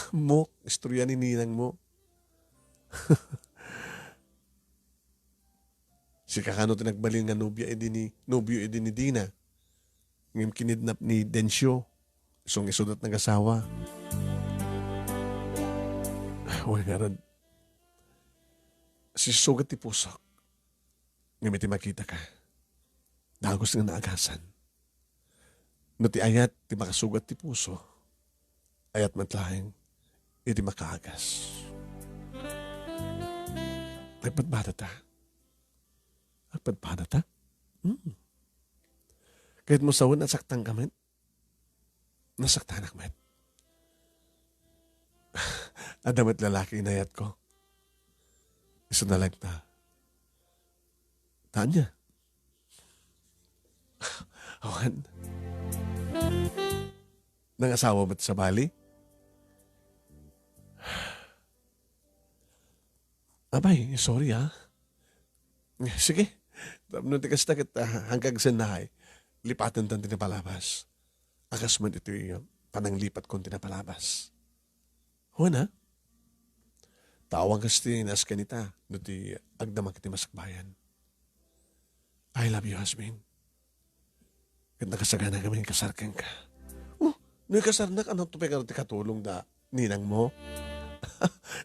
Ammok, istorya ni ninang mo. Sika kano ti nagbalin nga nobia idi ni, nobio idi ni Dina. Ngem kinidnap ni Dencio. Isung isudat nagasawa. Wen ngarud, sisugat ti pusok. Ngem iti makita ka, dagus nga naagasan. No ti ayat ti makasugat ti puso, ayat met laeng iti makaagas. Agpadpadata? Agpadpadata? Hmm. Ket mo sawen, nasaktan ka met? Nasaktanak met. Adda met lalaki inayatko. Isu na lang ta. Tanya. Awan. Nangasawa met sabali? Abay, sorry, ah. Sige. Tapno ti kasta ket, ah, hangkagsennahay, lipatentan ti napalabas. Akas met iti pananglipatkon ti napalabas. Wen, ah? Tawang kasti nas kanita, no ti agdama iti masakbayan. I love you, Hasmin. Ket nakasagana kami kasar kenka. Oh, no ikasarnak, ano to pay nga ti katulong da ninang mo?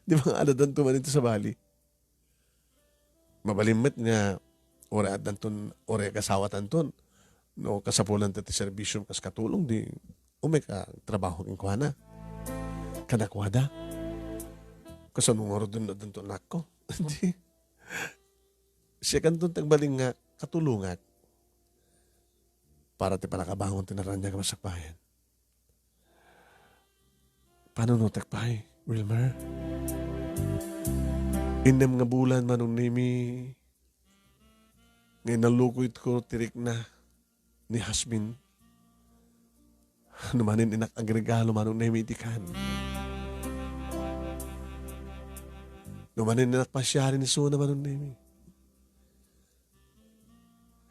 Di ba nga adadan to man iti sabali? Mabalin met nga uray addanton, uray kasawatanton. No kasapulan ta ti serbisyom kas katulong, di umay ka trabaho kenkuana. Kadakuada. Kasano ngarud no addanton anakko? Di. Siakanton ti agbalin nga katulongak para ti panakabangon ti naraniag a masakbayan. Panunotek pay, Wilmer. Innem nga bulan, Manong Nemi, nga inallukoyko ti rikna ni Hasmin. No manen innak agregalo, Manong Nemi, iti kan. No manen innak pasiari ni Suna, Manong Nemi.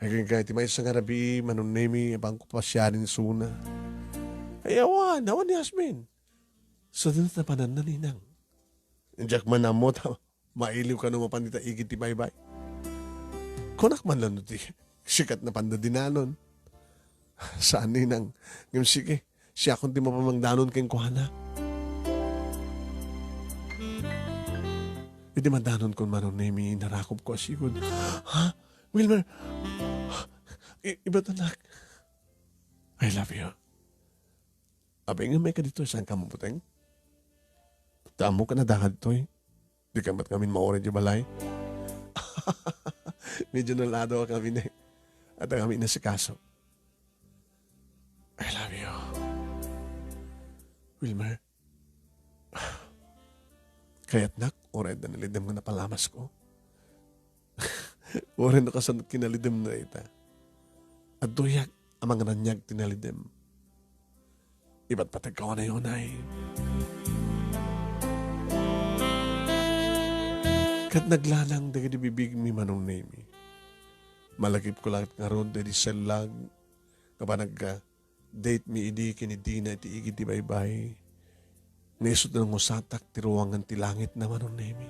Agingga iti maysa nga rabii, Manong Nemi, apan ko pasiari ni Suna. Ay, awan, awan ni Hasmin. Sadino ti napananna, Ninang? Diak man ammo ta mailiw kano mapan dita igid ti baybay. Kunak man la no ti sikat napanda dinanon. Saan, Ninang. Ngem sige, siakon ti mapamangdanon kenkuana. Idi madanonkon, Manong Nemi, narakopko a sigud. Ha? Wilmer? I-, ibatanak. I love you. Apay nga may ka ditoy, saan ka mabuteng? Ta ammok a nadaka ditoy. Di ka met ngamin mauri di balay. Medyo nalado kami ne. At kami inasikaso. I love you. Wilmer, kayatnak, uray adda nalidem nga napalamasko. Uray no kasano kinalidem na ita. Adtoyak a mangraniag ti nalidem. Ipatpateg ka unay-unay. Ket naglanang dagiti bibigmi, Manong Nemi. Malagipko laeng ngarud daydi sellag nga panagka-date mi idi ken ni Dina iti igid ti baybay. Nga isu ti nangusatak ti ruangan ti langitna, Manong Nemi.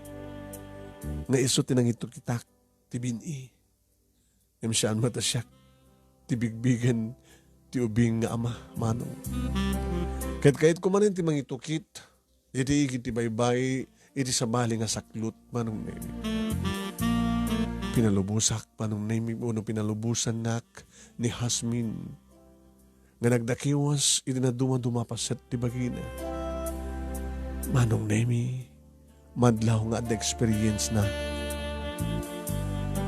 Nga isu ti nangitukitak ti bin-i. Ngem saan met a siak ti bigbigen ti ubing nga ama, Manong. Ket kayatko manen ti mangitukit iti igid ti baybay iti sabali nga saklot, Manong Nemi. Pinalubosak, Manong Nemi, wenno pinalubosannak ni Hasmin nga nagdakiwas iti nadumaduma paset ti bagina. Manong Nemi, madlaw nga adda experience na.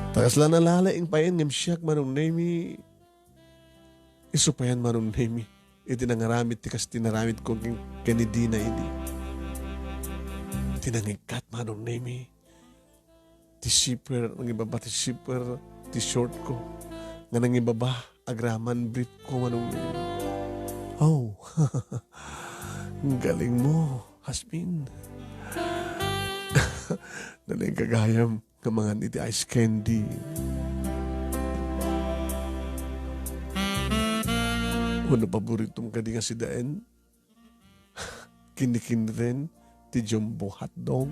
Ta kasla nalalaing payen ngem siak, Manong Nemi, isu payen, Manong Nemi, iti nangaramid ti kas ti naramidko ken, ken ni Dina idi. Ti nangikkat, Manong Nemi, ti zipper, nangibaba ti zipper ti short ko. Nga nangibaba, agraman brief ko, Manong Nemi. Oh, ang galing mo, Hasmin. Nalengka gayam nga mangan iti ice candy. Wenno paboritom kadi nga sidaen? Kinikinren ti jumbo hotdog.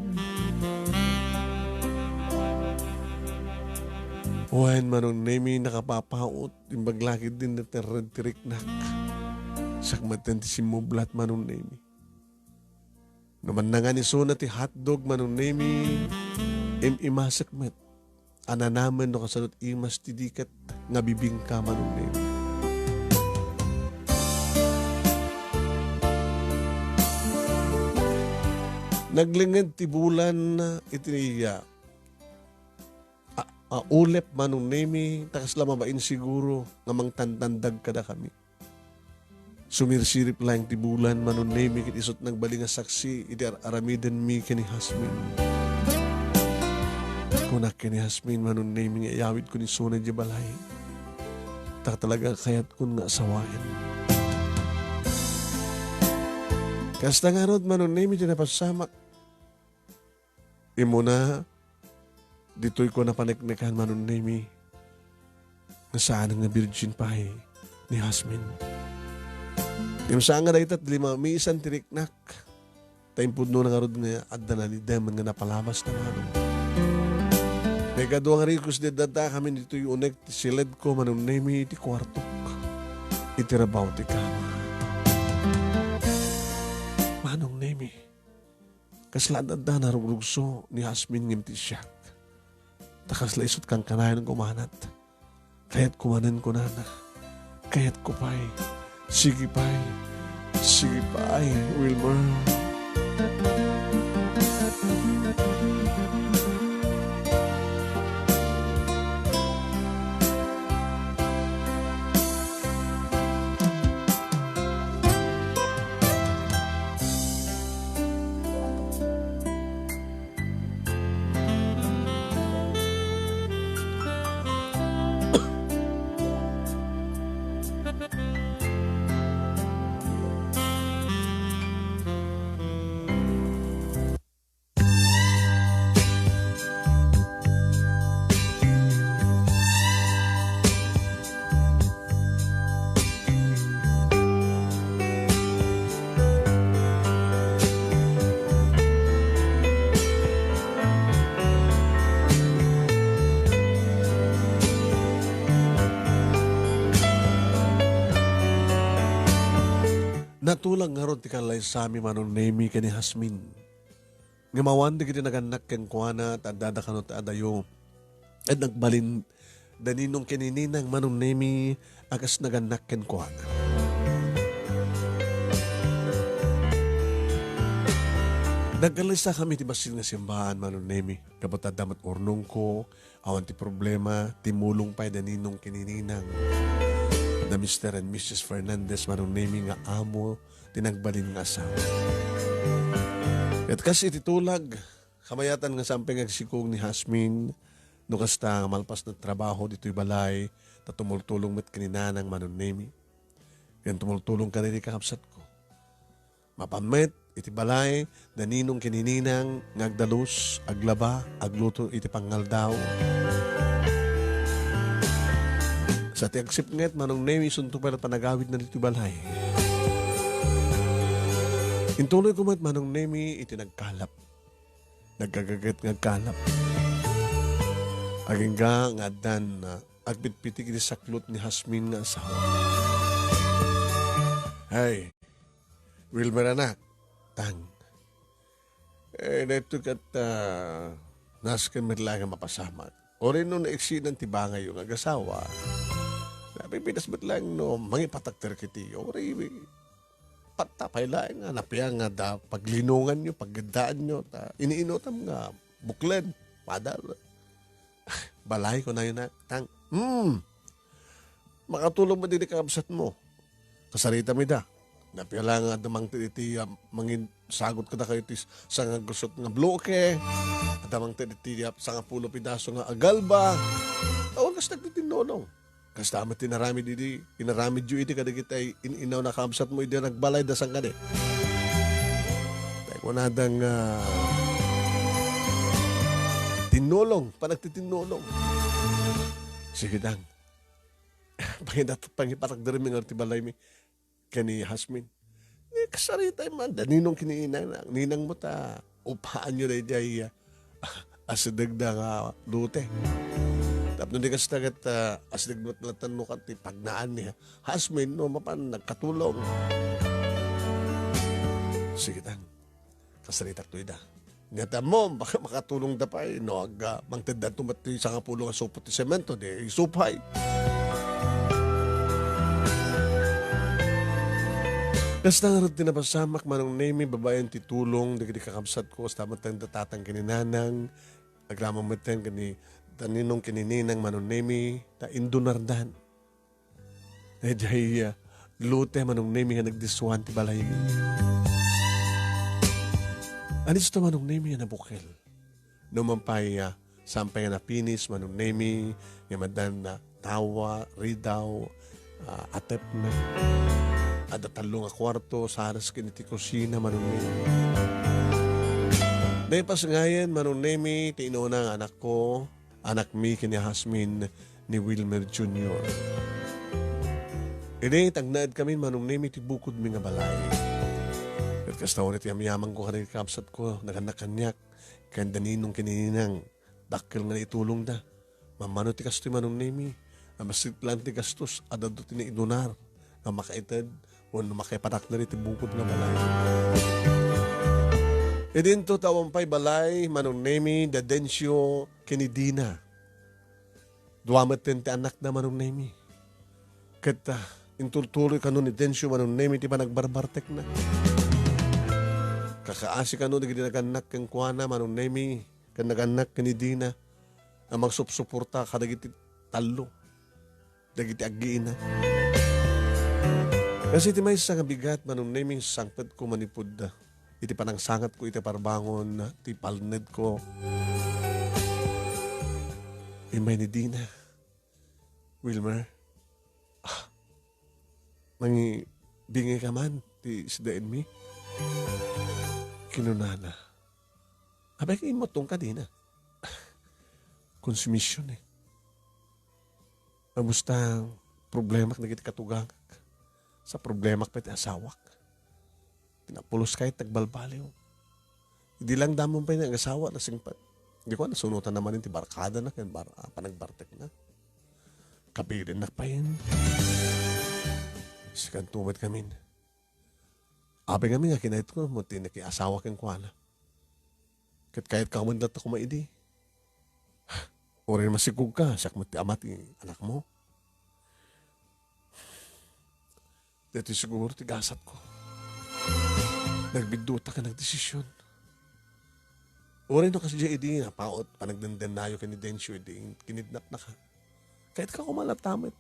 Wen, Manong Nemi, nakapapaut, imbag la ketdin naterred ti riknak. Siak metten ti simmublat, Manong Nemi. No mannangan isuna ti hotdog, Manong Nemi, im-imasek met. Ananamen no kasano ti imas ti diket nga bibingka, Manong Nemi. Naglenged ti bulan iti, a, a, ulep, Manong Nemi, ta kasla mabain siguro nga mangtantandag kadakami. Sumirsirip laeng ti bulan, Manong Nemi, ket isut nagbalin nga saksi iti ar-aramidenmi ken ni Hasmin. Kunak ken ni Hasmin, Manong Nemi, nga iyawidkon isuna idiay balay. Ta talaga kayatkon nga asawaen. Kasta ngarud, Manong Nemi, ti napassamak. Immuna, ditoyko napaneknekan, Manong Nemi, nga saan nga birgin pay ni Hasmin. Ngem saan nga dayta ti limamisan ti riknak, ta impudno na ngarud nga adda nalidemen nga napalamas na, Manong. Maikadua nga request, di adda kami ditoy unek ti siledko, Manong Nemi, iti kuartok, iti rabaw ti kama. Manong Nemi, kasla adda narugrugso ni Hasmin ngem ti siak. Ta kasla isut kankanayon nga umanat. Kayatko manen kunana. Kayatko pay. Sige pay. Sige pay, Wilmer. tulag ngarud ti kallaysami, Manong Nemi, ken ni Hasmin. Ngem awan dagiti nagannak kenkuana, ta addada kano ti adayo. Ket nagbalin da Ninong ken ni Ninang, Manong Nemi, a kas nagannak kenkuana. Nagkallaysakami ti bassit nga simbaan, Manong Nemi. Gapu ta adda met urnongko, awan ti problema, timmulong pay da Ninong ken ni Ninang. Da Mister and Missus Fernandez, Manong Nemi, nga amo ti nagbalin nga asawa. Ket kas iti tulag, kamayatan nga saan pay nga agsikog ni Hasmin, no kasta, malpas na trabaho ditoy balay, ta tumultulong met ken ni Nanang, Manong Nemi. Ken tumultulong kadagiti kakabsatko. Mapan met iti balay da Ninong ken ni Ninang nga agdalus, aglaba, agluto iti pangngaldaw. Sa ti agsipnget, Manong Nemi, isunto pay la panagawidna ditoy balay. Intuloyko met, Manong Nemi, iti nagkalap. Nagkagaget nga agkalap. Agingga nga addan, ah, agpitpitik iti saklot ni Hasmin nga asawa. Hey, Wilmer anak, tang. Eh, daytoy ket, ah, nasken met laeng nga mapasamak. Uray no naiksinan ti bangayyo nga agasawa, napipitas met laeng no mangipatakder kitayo. Uray, patta pay laeng nga napian nga da paglinonganyo, pagiddaanyo, ta iniinutam nga buklen, padal. Balay, kunayo na, tang, hmm, makatulong met dagiti kakabsatmo. Kasaritam ida. Napian la nga adda mangted iti, ah, mangin-, sagot kadakayo ti sangagusot nga bloke. Adda mangted iti, ah, sangapulo pidaso nga agalba. Awan kas nagtitinnulong. Kasta met ti inaramid idi, inaramidyo idi kadagiti in-inaw a kakabsatmo idi nagbalay da sangkadi. Tay kunada nga tinnulong, panagtitinnulong. Sige, dang. Pangidat-, pangipatakdermi nga ti balaymi. Ken ni Hasmin. Ni kasarita man, da Ninong ken ni Ninang, Ninangmo ta upaanyo daydiay, ah, asidegda nga lote. Tapno di kasta ket, ah, asideg met latta no ket ti pagnaan ni Hasmin no mapan nagkatulong. Sige, tang. Kasaritak to ida. Nia ti ammom, baka makatulongda pay, no, ag-, ah, mangteddanto met ti sangapulo nga supot ti semento, di isupay. Kasta ngarud ti napasamak, Manong Nemi, babaen ti tulong dagiti kakabsatko, kasta met ti tatang ken ni Nanang, agraman met ti ken ni Ninong ken ni Ninang, Manong Nemi, ta indonardan. Daydiay, ah, lote, Manong Nemi, nga nagdiswan ti balay. Anisto, Manong Nemi, nga nabukel? No man pay, ah, saan pay nga napinis, Manong Nemi, nga addan tawa, ridaw, ah, atepna. Adda tallo nga kuarto, saras ken iti kusina, Manong Nemi. Naipasngayen, Manong Nemi, ti inuna nga anakko, anakmi ken ni Hasmin ni Wilmer Junior. Idi tagnaedkami, Manong Nemi, ti bukodmi nga balay. Ket kasta unay ti amyamangko kadagiti kabsatko, nagannak kaniak, ken da Ninong ken ni Ninang, dakkel nga naitulongda. Mammano ti kastoy, Manong Nemi, a bassit laeng ti gastos, adda ti naidonar nga makaited wenno makaipatakder iti bukod nga balay. Idinto ta awan pay balay, Manong Nemi, da Dencio ken ni Dina. Dua metten ti annakda, Manong Nemi. Ket, ah, intultuloy kano ni Dencio, Manong Nemi, ti panagbarbartekna. Kakaasi kano dagiti nagannak kenkuana, Manong Nemi, ken nagannak ken ni Dina a mangsupsuporta kadagiti tallo. Dagiti aggiina. Kas iti maysa nga bigat, Manong Nemi, sangpetko manipud iti panangsangatko iti parbangon ti palnedko. Immay ni Dina, "Wilmer, ah, mangibingay ka man ti sidaenmi?" Kinunana. Apay, immutong ka, Dina. Konsumisyon, eh. Amusta problemak dagiti katugangak? Sa problemak pay ti asawak. Ti napulos kayat nagbalbaliw. Idi lang damon pay nga agasawa, nasingpet. Di ko, nasunotan na manen ti barkadana ken bar-, ah, panagbartekna. Kabilinnak pay. Sikanto met kamin. Apay ngamin nga kinayatko met ti nakiasawa kenkuana. Ket kayatka met latta koma idi. Uray masikogka, siak met ti ama ti anakmo. Daytoy siguro ti gasatko. Nagbidduta ken nagdesisyon. Uray no kasdiay idi napaut, panagdendennayo ken ni Dencio idi kinidnapnaka. Kayatka koma latta met.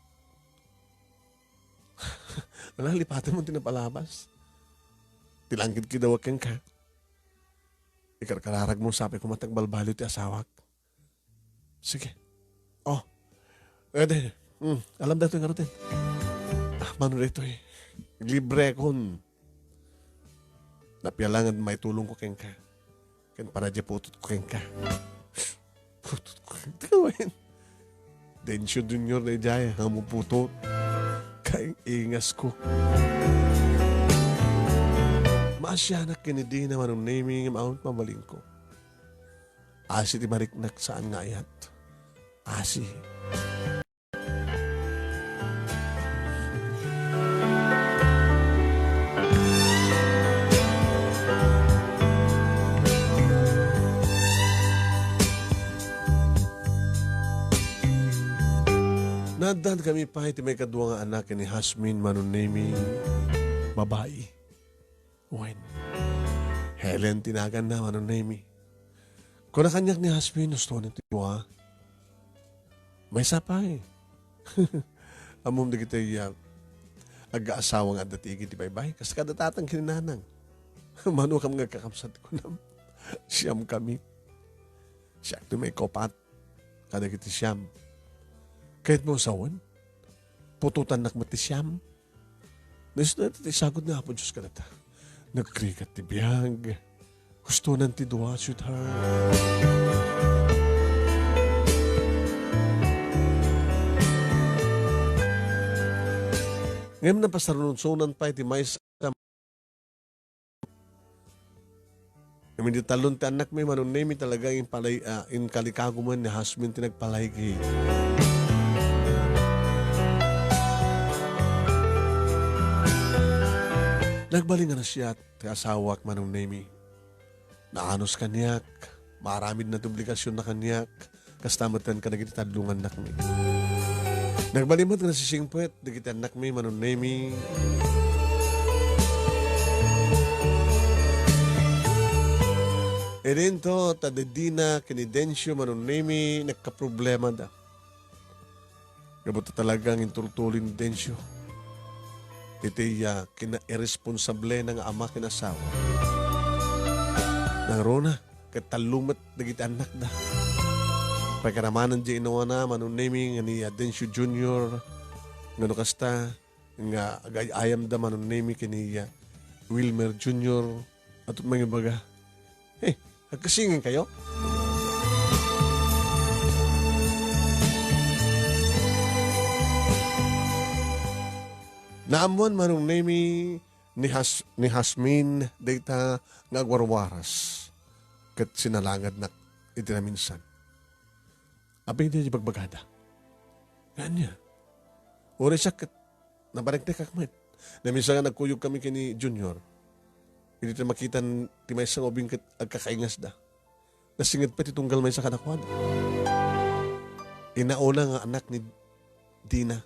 Ala, lipatem ti napalabas. Ti langkit kidawak kenka. Ikarkararagmo sapay koma ti agbalbaliw ti asawak. Sige. Oh. Ede, mm, alam datoy ngaruden. Ah, mano daytoy? Libre kon. Napia laeng maitulongko kenka. Ken para diay putotko kenka. Putotko kenka, wen. Dencio Junior daydiay, nga muputot. Kaingasko. Maasianak ken ni Dina, Manong Nemy, ngem awan mabalinko. Asi ti mariknak, saan nga ayat. Asi. Naaddankami pay ti maikadua nga anak ni Jasmine, Manong Nemy, babai. Wen, Helen ti naganna, Manong Nemy. Kuna kaniak ni Jasmine, husto ni ti dua. Maysa pay. Ammom dagiti, ah, agga-asawa nga adda ti igid ti baybay. Kasta kada tatang ken ni nanang. Manokam nga agkakamsat, kunam. Siamkami. Siak ti maikaupat kadagiti siam. Kayatmo sawen? Putotannak met ti siam. Naisut dayta ti sagut ni Apo Dios kadata. Nagrigat ti biag. Hustonan ti dua, sweetheart. Ngem napasarunsonan pay ti maysa. Ngem idi talon ti annakmi, Manong Nemy, talaga impalay-, ah, inkalikago met ni Jasmine ti nagpalaygit. Nagbalin nga nasiat ti asawak, Manong Nemy. Naanus kaniak, maaramidna ti obligasionna kaniak, kasta met kadagiti tadlongannakmi. Nagbalin met nga nasisingpet dagiti annakmi, Manong Nemy. Idinto, ta Dina ken ni Dencio, Manong Nemy, nagkaproblemada. Gapu ta talaga nga intultuloy ni Dencio iti, ah, kinairresponsablena nga ama ken asawa. Nangruna, ket tallo met dagiti annakda. Pagkaramanan diay inawana, Manong Nemy, nga ni, ah, Dencio Junior, nga no kasta, nga agay-ayamda, Manong Nemy, ken ni, ah, Wilmer Junior, atot mangibaga, "Hey, agkasingan kayo?" Naammoan, Manong Nemy, ni Has-, ni Jasmine dayta nga agwarwaras ket sinalangadnak iti naminsan. Apay diay bagbagada? Nga ania? Uray siak ket napariknekak met. Naminsan nga nagkuyogkami ken ni Junior. Idi ta makitan ti maysa nga ubing ket agkakaingasda. Nasinged pay ti tunggal maysa kadakuada. Inauna nga anak ni Dina.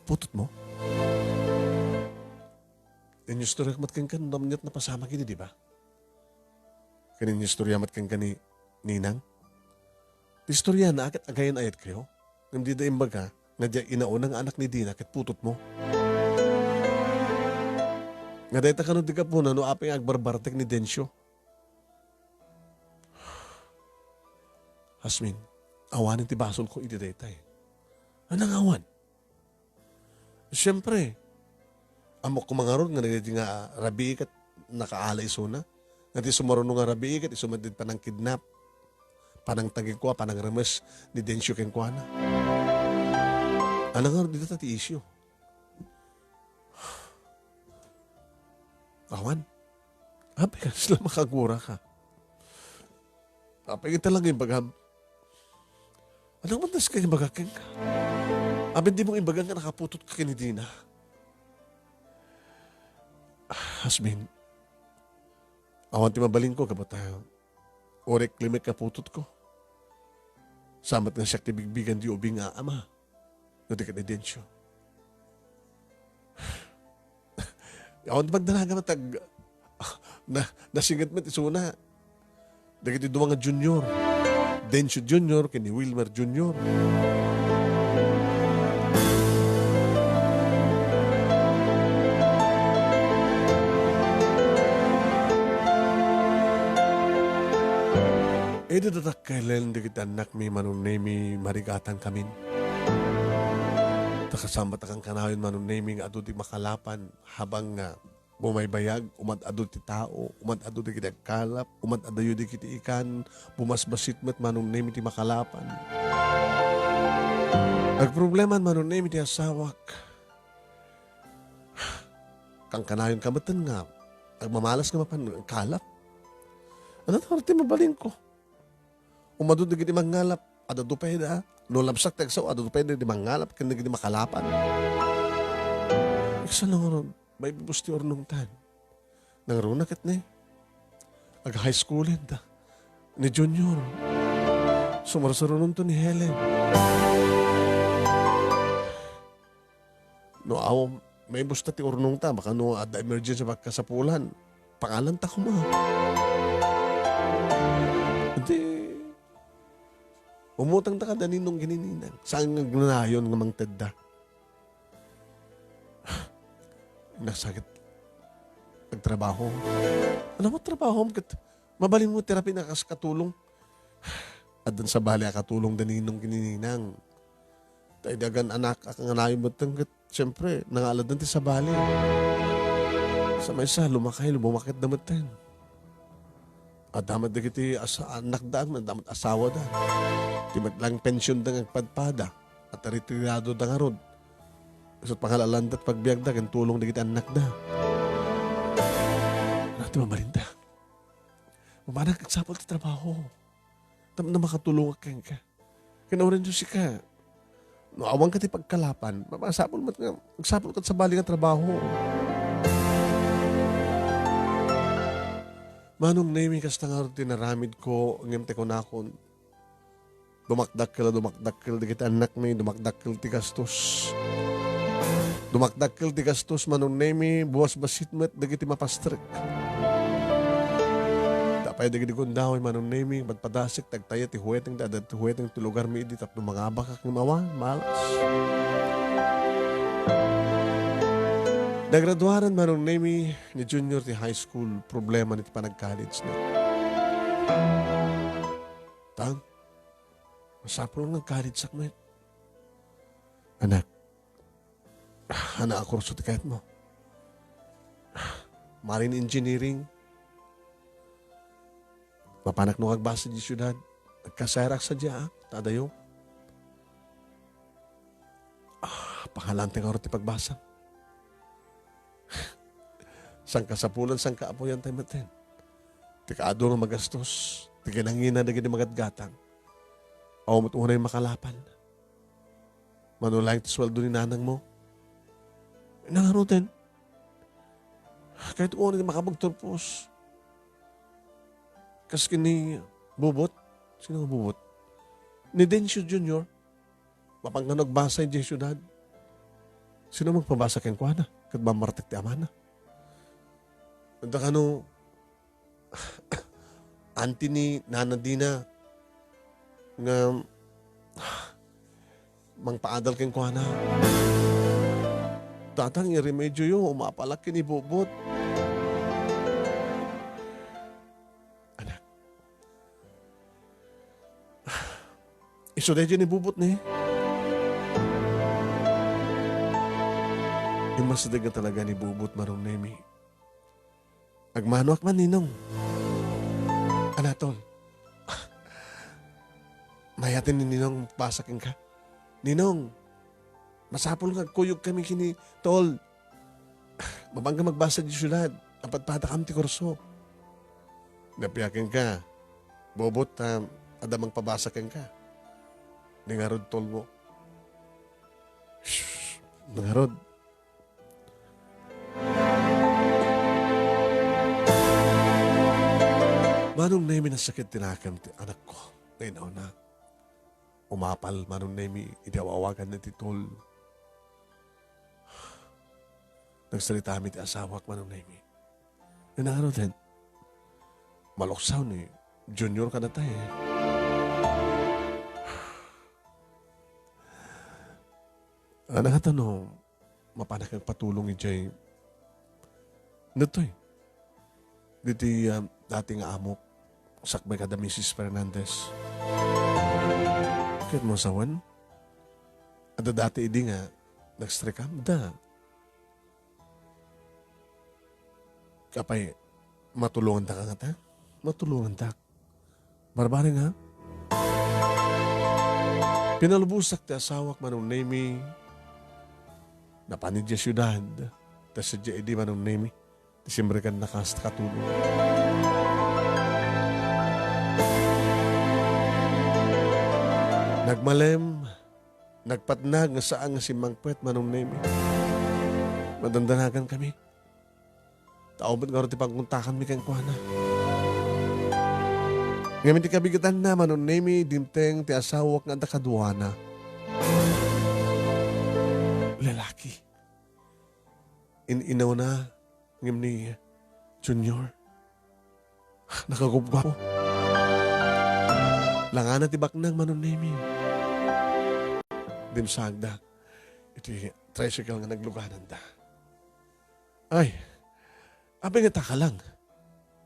Putotmo? Inyustoriak met kenka no ania ti napasamak idi, di ba? Ken inyustoria met kenka ni Ninang. Ti istoriana ket agayan-ayatkayo. Ngem dida imbaga nga diay inauna nga anak ni Dina ket putotmo. Nga dayta kano ti gapuna no apay nga agbarbartek ni Dencio. Jasmine, awanen ti basolko iti daytay. Ania nga awan? Siempre, ammok koma ngarud nga dagiti nga rabii ket nakaala isuna. Nga ti sumaruno nga rabii ket isu met ti panangkidnap, panangtagikua, panangremes ni Dencio kenkuana. Ania ngarud dita ti isyu? Awan. Apay kasla makaguraka? Apay ita lang imbagam? Anong mandas ka imbagak kenka? Apay di mo imbagak nga nakaputot ka ken ni Dina? Hasbin, awan ti mabalinko, kabata, uray klimek nga putotko. Saan met nga siak ti bigbigen ti ubing nga ama no di ken ni Dencio. Awan ti pagdanagan met ag-, na, nasinget met isuna. Dagiti dua nga junior. Dencio Junior ken ni Wilmer Junior. Idi dakkel dagiti annakmi, Manong Nemi, marigatan kamin. Ta kasamat a kankanayon, Manong Nemi, nga adu ti makalapan habang nga bumaybayag, umad-adu ti tao, umad-adu dagiti agkalap, umad-adayo dagiti ikan, bumasbasit met, Manong Nemi, ti makalapan. Agproblema, Manong Nemi, ti asawak. Kankanayon ka metten nga agmamalas nga mapan kalap. Ania ti mabalinko? Umadu dagiti mangngalap, ad-adu pay da. No labsak ti agsao, ad-adu pay da di mangngalap ken dagiti makalapan. Kasano ngarud, maibubos ti urnongtan. Nangruna ket ni, ag-high school da. Ni Junior. Sumarsarunon to ni Helen. No aw, maibus ta ti urnongta, baka no adda emergency pagkasapulan, pangalanta koma. Iti, umutang ta kada ninong ken ni ninang. Saan nga agnanayon nga mangtedda? Nasakit. Agtrabaho. Ano mo trabaho? Ket mabalin mo terapi na kas katulong. Addan sabali a katulong da ninong ken ni ninang. Ta idi agan-anak a kanganayon metten ket, siyempre, nangaladan ti sabali. Sa maysa, lumakay, bumaketda metten. Adda met dagiti asa-, annakda, adda met asawada. Ti met lang pensionda nga agpadpada, at retiradoda ngarud. Isu ti pangalalaanda ti pagbiagda ken tulong dagiti annakda. Ania ti mabalinda? Mamanak, agsapul ti trabaho. Tapno makatulongak kenka. Ken uray no sika, no awanka ti pagkalapan, masapul met nga agsapulka ti sabali nga trabaho. Manong Nemi, kasta ngarud ti naramidko, ngem ti kunakon, dumakdakkel a dumakdakkel dagiti annakmi, dumakdakkel ti gastos. Dumakdakkel ti gastos, Manong Nemi, buwasbasit met dagiti mapastrek. Apay dagiti gundaway, Manong Nemi, padpadasek, ti agtaya ti huweteng, ti adda ti huweteng ti lugarmi idi tapno mangabakak ngem awan, malas. Nagraduaran, Manong Nemi, ni Junior ti high school, problema ni ti panag-college na. Tan, masapul nga college sak met. Anak, ania a kurso ti kayatmo? Marine engineering. Mapanak no agbasa di siudad. Agkasayarak sadiay, ta adayo. Ah, pangalanta ngarud ti pagbasa. Sangkasapulan, sangkaapuyan tayo metten. Ti kaadu nga magastos, ti kinangina dagiti magatgatang. Awan met unay makalapan. Mano laeng ti sueldo ni nanangmo? Nangaruden. Kayat ko nga makapagturpos. Kas ken ni Bubot. Sino nga Bubot? Ni Dencio Junior. Mapan kano agbasa idiay siudad. Sino magpabasa kenkuana? Ket mammartek ti amana. Anta kano, anti ni Nana Dina nga mangpaadal kenkuana. Tatang, iremedioyo, umapalak ken ni Bubot. Anak. Isu daydiay ni Bubot, ne? Immasideg nga talaga ni Bubot, Manong Nemi. Agmanoak man, Ninong. Anatol. Mayaten ni Ninong magbasa kenka. Ninong, masapul nga agkuyog kami ken ni Tol. Mapan ka magbasa di siudad. Apadpadakam ti kurso. Napia kenka. Bobot, ta adda mangpabasa kenka. Ni ngarud, Tol mo. Shh, ni ngarud. Manong Nemi, nasakit ti nakem ti anakko nga inauna. Umapal Manong Nemi idi aw-awaganna ti tol. Nagsaritami ti asawak Manong Nemi. Ina ngaruden, maluksaw ni Junior kadatayo. Ano nga tanong? Mapanak agpatulong idiay ditoy. Ditoy, ah, dati nga amok, sakbay kada Missus Fernandez. Ket mo sawen? Adda dati idi nga nagstrekam? Da. Apay, matulongandaka ngata? Matulongandak. Barbareng, ha? Pinalubosak ti asawak Manong Nemi. Napan idiay siudad. Ta sadiay idi Manong Nemi ti simrekannaka hasta katulong. Nagmalem, nagpatnag nga saan nga simmangpet Manong Nemi. Madandanagan kami. Tao met ngarud ti pangkontakanmi kenkuana. Ngem ti kabigetanna Manong Nemi, dimteng ti asawak nga adda kaduana. Lalaki. In-inawna ngem ni Junior. Nakagupgap. Langana ti baknang Manong Nemi. Dimsagda iti tricycle nga naglugananda. Ay, apay nga taka lang.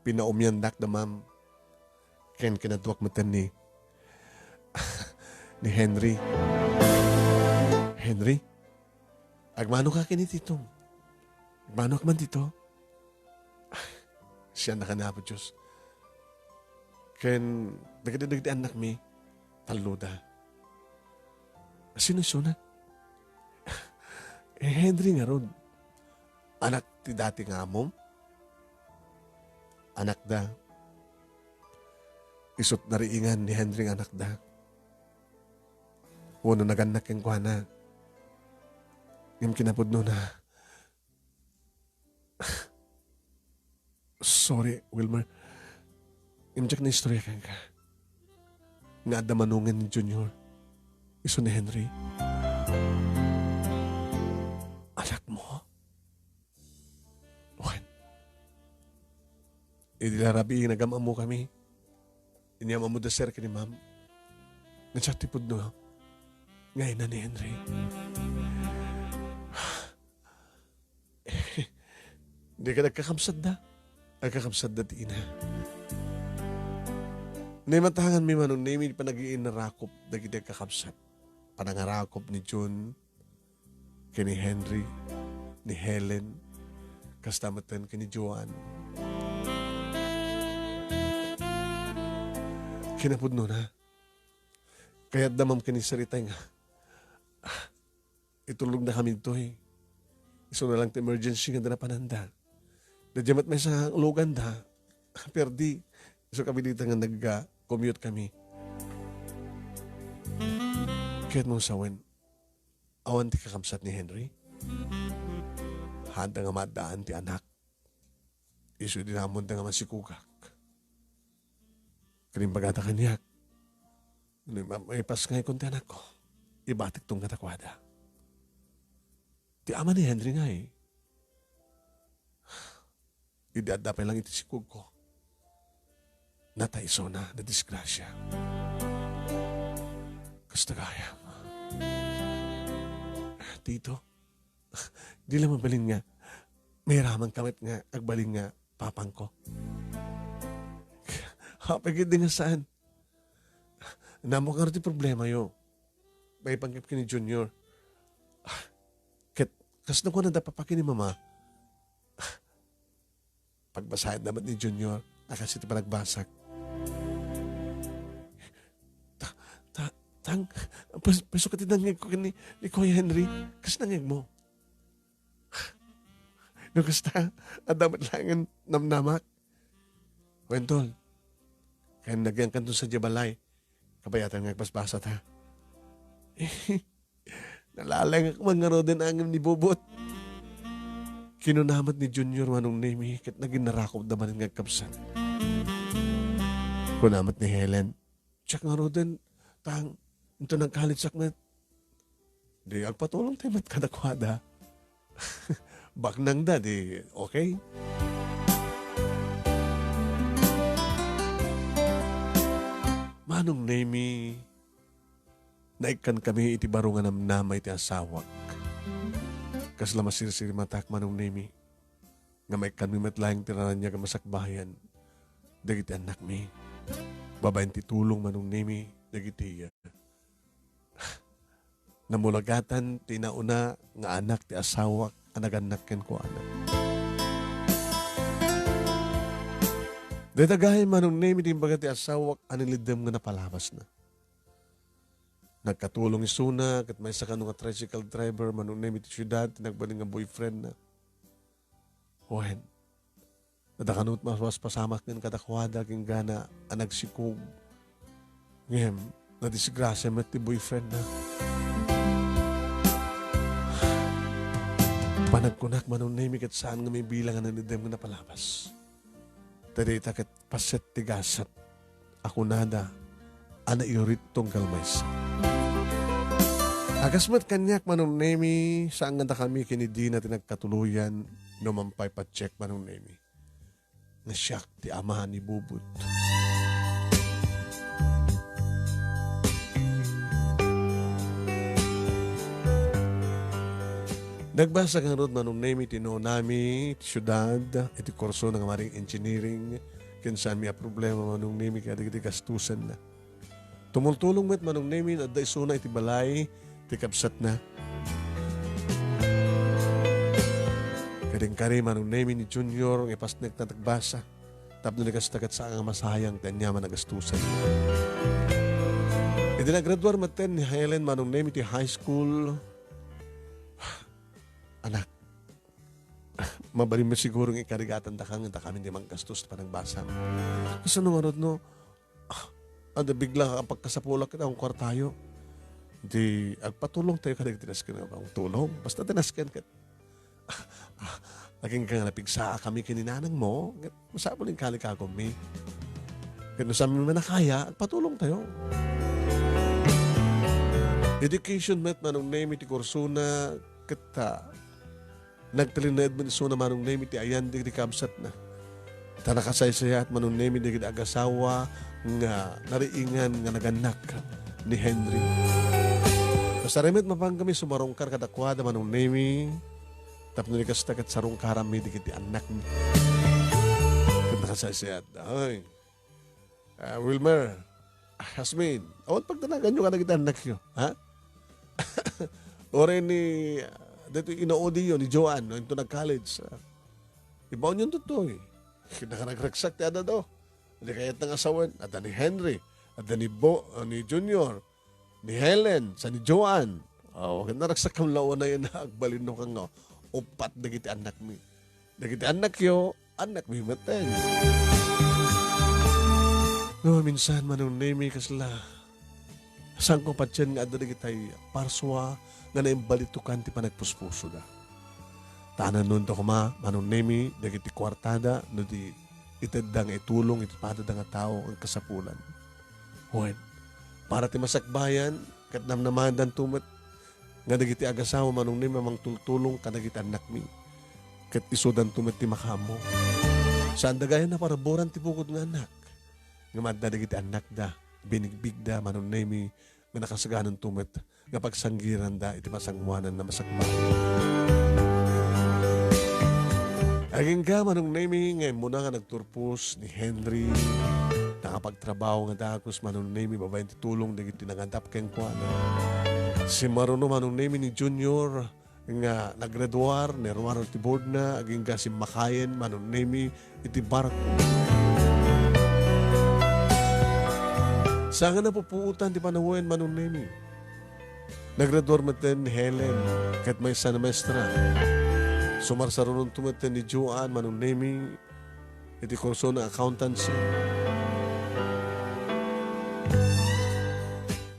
Pinaumyandak da, ma'am. Ken kinaduak metten ni, ni Henry. Henry, agmano ka ken ni Titong. Agmano ka man dito. Siya na kan Apo Diyos. Ken dagiti, dagiti annakmi, talloda. Sino isuna? Eh, Henry ngarud. Anak ti dati nga amom? Anakda. Isut nariingan ni Henry nga anakda. Wenno nagannak kenkuana. Ngem kinapudnona, sorry, Wilmer. Ngem diak naistorya kenka nga adda manongen ni Junior isu ni Henry. Anakmo? Wen, idi la rabii, nagam-ammokami. Inyam-ammo da sir ken ni ma'am. Nga siak ti pudno nga ina ni Henry. Di ka nagkakabsat da. Nagkakabsat da ti ina. Naimatangan mi Manong Nemi panag-iinarakop dagiti agkakabsat. Panangarakop ni Jun, ken ni Henry, ni Helen, kasta metten ken ni Joan. Kinapudnona, kayatda, ma'am, ken ni Sarita nga, ah, itulogda kami ditoy. Isu na lang ti emergency nga adda napananda. Daydiay met maysa nga uloganda, perdi. Isu kabilita nga nag-, ah, commute kami. Kayatmo sawen, awan ti kakabsat ni Henry? Haanda nga maaddaan ti anak. Isu idi naammoda nga masikogak. Ket imbagada kaniak, no ma-, maipasngayko ti anakko, ibatikto kadakuada. Ti ama ni Henry ngay, idi adda pay lang iti sikogko, natay isuna, nadisgrasia. Kasta gayam. Tito, di la mabalin nga mairamanka met nga agbalin nga papangko. Apay ket di nga saan. Naammo ngarud ti problemayo. Maipanggep ken ni Junior. Ket kasno kunada, papa ken ni mama? Pagbasaenna met ni Junior a kas iti panagbasak. Ta, ta, tang, pes-, peso ket ti nangngegko ken ni, ni Kuya Henry. Kas nangngegmo? No kasta, adda met laengen namnamak. Wen, tol, ken nagyankanto sadiay balay, kabayatan nga agbasbasat, ha? Nalalengak man ngaruden ngem ni Bobot. Kinuna met ni Junior, Manong Nemi, ket naginarakopda manen nga agkabsat. Kuna met ni Helen, "Check ngaruden, tang, inton nag-college-ak met." Di agpatulongtayo met kadakuada. Baknangda, di okay. Manong Nemi, naikkankami iti baro nga namnama iti asawak. Kasla masirsirimatak, Manong Nemi, nga maikkanmi met laeng ti naraniag a masakbayan dagiti annakmi. Babaen ti tulong, Manong Nemi, dagiti, ah, namulagatan ti nauna nga anak ti asawak a nagannak kenkuana. Dayta gayam, Manong Nemi, ti imbaga ti asawak a niliddem nga napalabasna. Nagkatulong isuna ket maysa kano nga tricycle driver, Manong Nemi, ti siudad ti nagbalin nga boyfriendna. Wen, adda kano met maspaspasamak ngem kadakuada kenkuana a nagsikog. Ngem, nadisgrasia met ti boyfriendna. Panagkunak, Manong Nemi, ket saan nga mabilang a naliddem nga napalabas. Ta dayta ket paset ti gasat a kunada a naiurit tunggal maysa. A kas met kaniak, Manong Nemi, saan nga dakami ken ni Dina ti nagkatuloyan no mangpaypatchek, Manong Nemi, nga siak ti ama ni Bubut. Nagbasa ngarud, Manong Nemi, ti nunami iti siudad, iti kursona nga marine engineering, ken saanmi a problema, Manong Nemi, kadagiti gastusenna. Tumultulong met, Manong Nemi, adda isuna iti balay ti kabsatna. Kadinkari, Manong Nemi, ni Junior nga ipasnekna ti agbasa tapno di kasta ket saan nga masayang ti aniaman a gastusen. Idi naggraduar metten ni Helen, Manong Nemi, ti high school, anak, mabalinmi siguro nga ikarigatandaka nga dakami ti manggastos ti panagbasam. Kasano ngarud no, ah, adda bigla a pagkasapulak ket awan kuartayo? Di agpatulongtayo kadagiti nasken nga pangtulong. Basta ti nasken ket, ah, ah, agingga nga napigsaakami ken ni nanangmo, ket masapul nga inkali kakummi. Ket no saanmi man a kaya, agpatulongtayo. Education met, Manong Nemi, ti kursona, ket, ah, nagtalinaed met isuna, Manong Nemi, ti ayan dagiti kabsatna. Ta nakasaysayaat, Manong Nemi, dagiti agasawa nga nariingan nga nagannak ni Henry. Kasari met mapankami sumarungkar kadakuada, Manong Nemi, tapno di kasta ket sarungkaranmi dagiti annakmi. Ket nakasaysayaat, ay. Ah, Wilmer, ah, Jasmine, awan pagdanaganyo kadagiti annakyo, ha? Uray ni, ah, daytoy inaudioyo ni Joan, no, into nag-college, ah. Ibaonyon daytoy. Nakaragsak ti adda, do. Di kayatna nga sawen, adda ni Henry, adda ni Bo, ah, ni Junior, ni Helen, sa ni Joan. Oh, ket naragsakkami la unay nga agbalinnokan nga uppat dagiti annakmi. Dagiti annakyo, annakmi metten. No, minsan, Manong Nemi, kasla, saanko patien nga adda dagiti parsua nga naimbalitokan ti panagpuspusoda. Ta nanunto koma, Manong Nemi, dagiti kuartada, no di itedda nga itulong iti padada nga tao nga kasapulan. Wen, para ti masakbayan, ket namnamaendanto met nga dagiti agasawa, Manong Nemi, a mangtultulong kadagiti annakmi, ket isudanto met ti makaammo. Saanda gayam a paraburan ti bukod nga annak, ngem adda dagiti annakda, binigbigda, Manong Nemi, nga nakasagananto met nga pagsanggiranda iti masangoanan a masakbayan. Agingga, Manong Nemi, nga immuna nga nagturpos ni Henry. Nakapagtrabaho nga dagus, Manong Nemi, babaen ti tulong dagiti nangadap kenkuana. Simmaruno, Manong Nemi, ni Junior nga naggraduar, nairuar ti boardna, agingga simmakayen, Manong Nemi, iti barko. Saan nga napupuotan ti panawen, Manong Nemi. Naggraduar metten ni Helen ket maysa a maestra. Sumarsarunonto metten ni Joan, Manong Nemi, iti kursona accountancy.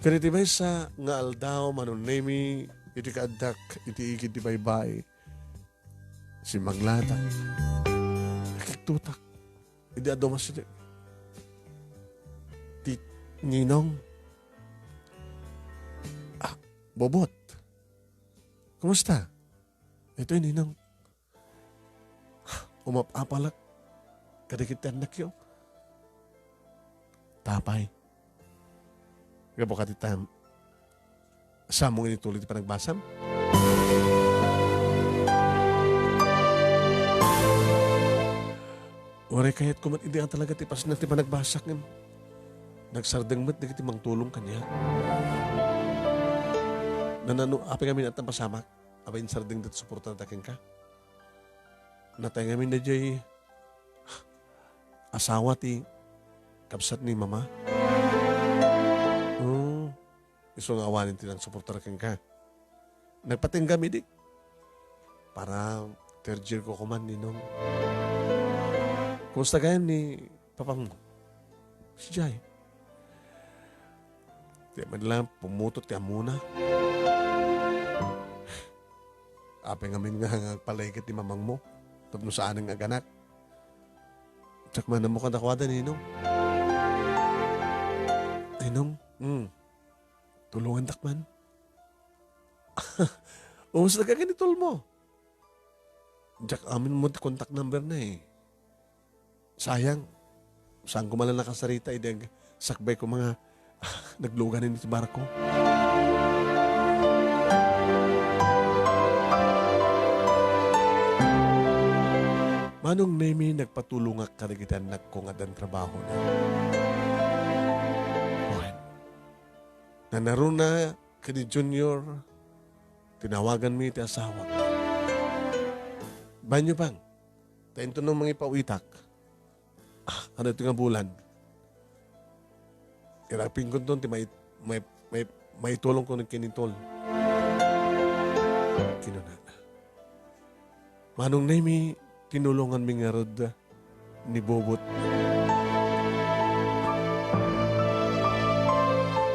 Ket iti maysa nga aldaw, Manong Nemi, iti kaaddak iti igid ti baybay, simmanglatak. Nakiktutak. Idi adu masidi. Ninong. Ah, Bobot. Kumusta? Itoy, Ninong. Umap-apalak kadagiti annakyo. Apay, gapu kadita, saanmo nga inituloy ti panagbasam? Uray kayatko met idi a talaga ti pasna ti panagbasak ngem nagsardeng met dagiti mangtulong kaniak. Nanano, apay ngamin ata pasamak? Apay, insardeng dagiti suporta kenka? Natay ngamin daydiay asawa ti kabsat ni Mama. Oh, isu nga awanen ti nangsuportar kenka. Nagpatinggam idi. Para third year ko kuman, Ninong. Kumusta gayam ni papangmo? Sadiay. Di man lang pumutot ti ammona. Apay ngamin nga, nga agpalaiget ni mamangmo tapno saanen nga aganak? Diak man ammo kadakuada, Ninong. Ninong, mm, tulongandak man. Umus na ka ganitol mo. Diak amin mo ti contact number na eh. Sayang. Saan ko man lang nakasarita, idi agsakbay ko nga naglugan iti barko. Manong Nemi, nagpatulongak kadagiti annakko nga addan trabahona. Wen, nanaruna ken ni Junior, tinawaganmi ti asawak. Banyo pang, ta intono mangipawitak. Ah, ano ito nga bulan? Irapin ko ton ti may, may, may, maitulong ko ng kinitol. Kinuna. Manong Nemi, tinulonganmi ngarud ni Bobot.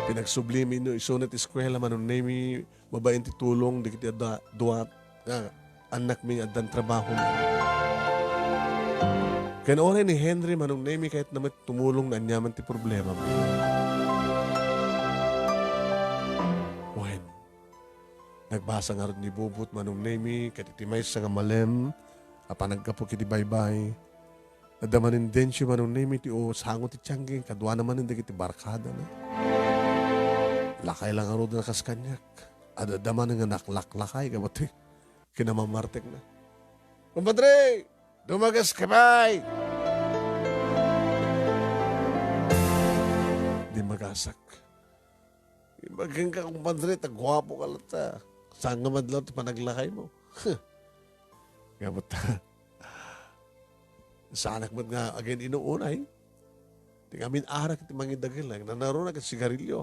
Pinagsubli mi no isunat eskwela, Manong Nemi, babaen ti tulong dagiti adda dua nga annakmi nga addan trabaho. Ken uray ni Henry, Manong Nemi, kayatna met tumulong no aniaman ti problema. Wen, nagbasa ngarud ni Bobot, Manong Nemi, ket iti maysa nga malem a panaggapu iti baybay, adda manen densyo, Manong Nemi, ti o sango ti tiangge, kaduana manen dagiti barkadana. Lakay la ngarud a kas kaniak. Adda manen nga naklaklakay gapu ti kinamamartekna. "Kumpadre, dumagas ka pay!" Di magasak. Ibaga kenka, kumpadre, ta guapo ka latta. Saan nga madlaw ti panaglakaymo? Gapu ta, saanak met nga agin-inuunay. Ti ngamin arak ti mangidagel, nanaruna ket sigarilyo.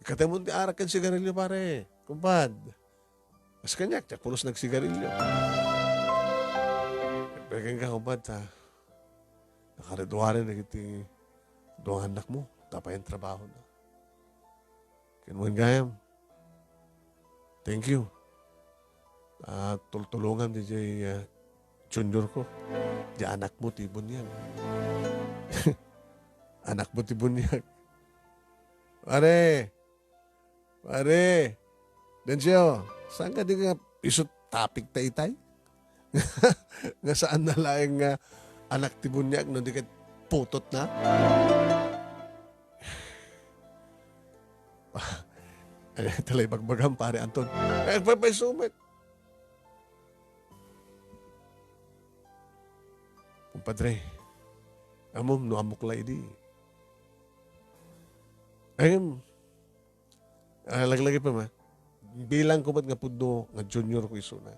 Ikataymon ti arak ken sigarilyo, pare, kumpad. Kas kaniak, diak pulos nagsigarilyo. Ibaga kenka, kumpad, ta nakaridua rin dagiti dua nga annakmo, ta apay ti trabahona? Ken wen gayam, "Thank you. Ah, tultulongam diay, ah, junior ko. Diay anakmo ti buniag." Anakmo ti buniag. Pare, pare, Dencio, saan ka di nga isu topic ta itay? Nga saan na laeng nga anak ti buniag no di ket putotna? Ay, ita la ibagbagam, pare Anton. Ay, agpaypayso met. Kumpadre, ammom no ammok la idi. Ay, ah, laglagi pa ma. Bilang ko met nga pudno nga junior ko isuna.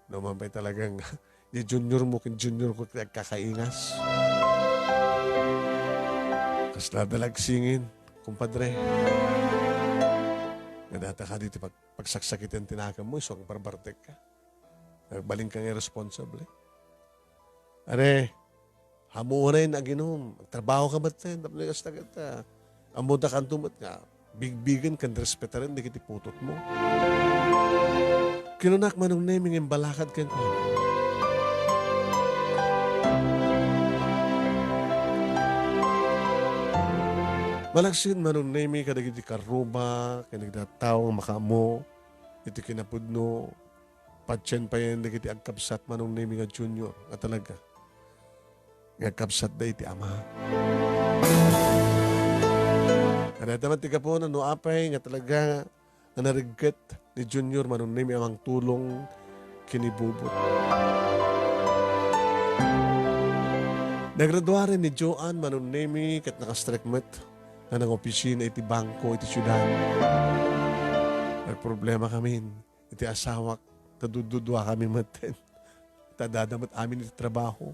No man pay talagang di junior mo ken junior ko ti agkakaingas. Kasla dalagsingin, kumpadre. Nga data ka diti pag-, pagsaksakiten ti nakemmo, isu agbarbartek ka. Nagbalin ka nga irresponsable. Are, Hamuonen aginum, agtrabaho ka met ken, tapno kasta ket, ah, ammoda kanto met nga bigbigen ken respetaren dagiti putotmo. Kinunak, Manong Nemi, nga imbalakad kenkuana. Malaksid, Manong Nemi, kadagiti karruba, kadagiti tattao nga makaammo iti kinapudno, patien payen dagiti agkabsat, Manong Nemi, nga junior, nga talaga, nga agkabsatda iti ama. Adda met ti gapuna no apay nga talaga nga narigket ni Junior, Manong Nemi, a mangtulong ken ni Bubot. Nagraduaren ni Joan, Manong Nemi, ket nakastrek met nga nangopisina iti bangko iti siudad. Nagproblemakamin iti asawak, ta dududua kami met. Ta addada met amin iti trabaho.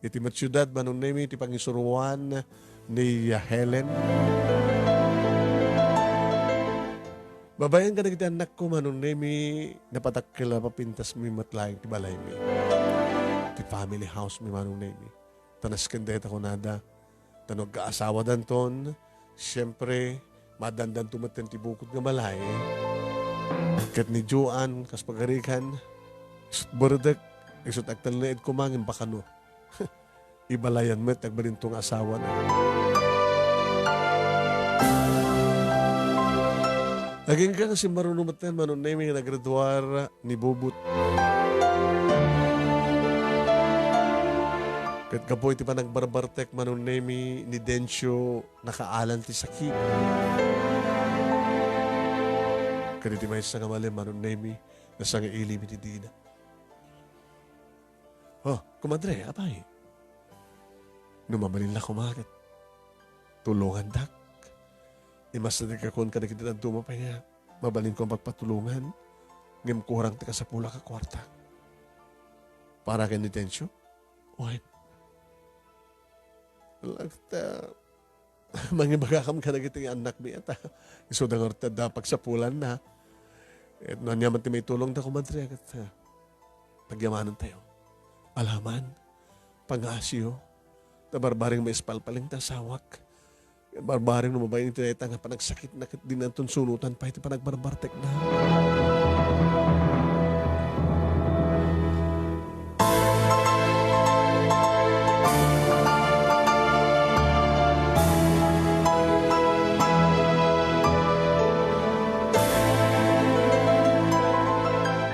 Iti met siudad, Manong Nemi, iti pangisuroan ni Helen. Babaen kadagiti annakko, Manong Nemi, napadakkel a mapintasmi met laeng ti balaymi. Ti family house mi, Manong Nemi. Ta nasken dayta kunada, ta no agkaasawadanton, siempre, maaddandanto met ti bukod nga balay. Ket ni Joan, kas pagarigan, isut' berdek, isut' agtalnaed koma ngem bakano. Ibalayan met ti agbalinto nga asawana. Agingga nga simmaruno met Manong Nemi nga nagraduar ni Bubot. Ket gapu iti panagbarbartek Manong Nemi ni Dencio, nakaalan ti sakit. Ket iti maysa nga malem Manong Nemi, nasangaili mi ti dina. Oh, kumadre, apay? No mabalin la koma ket tulongandak. Imasidegkon kadagiti dadduma pay nga mabalinko a pagpatulongan, ngem kurang ti kasapulak a kuarta. Para ken ni Tencio? Wen. Lakta, mangibagakam kadagiti annakmi, ta isuda ngarud ti adda pagsapulanna. Ket no ania man ti maitulongda, kumadre, ket, ah, pagyamanentayo. Alaman, pangaasiyo, ta barbareng maispalpaling ti asawak. Barbareng no mabain iti dayta nga panagsakitna ket dinanton sunotan pay ti panagbarbartekna.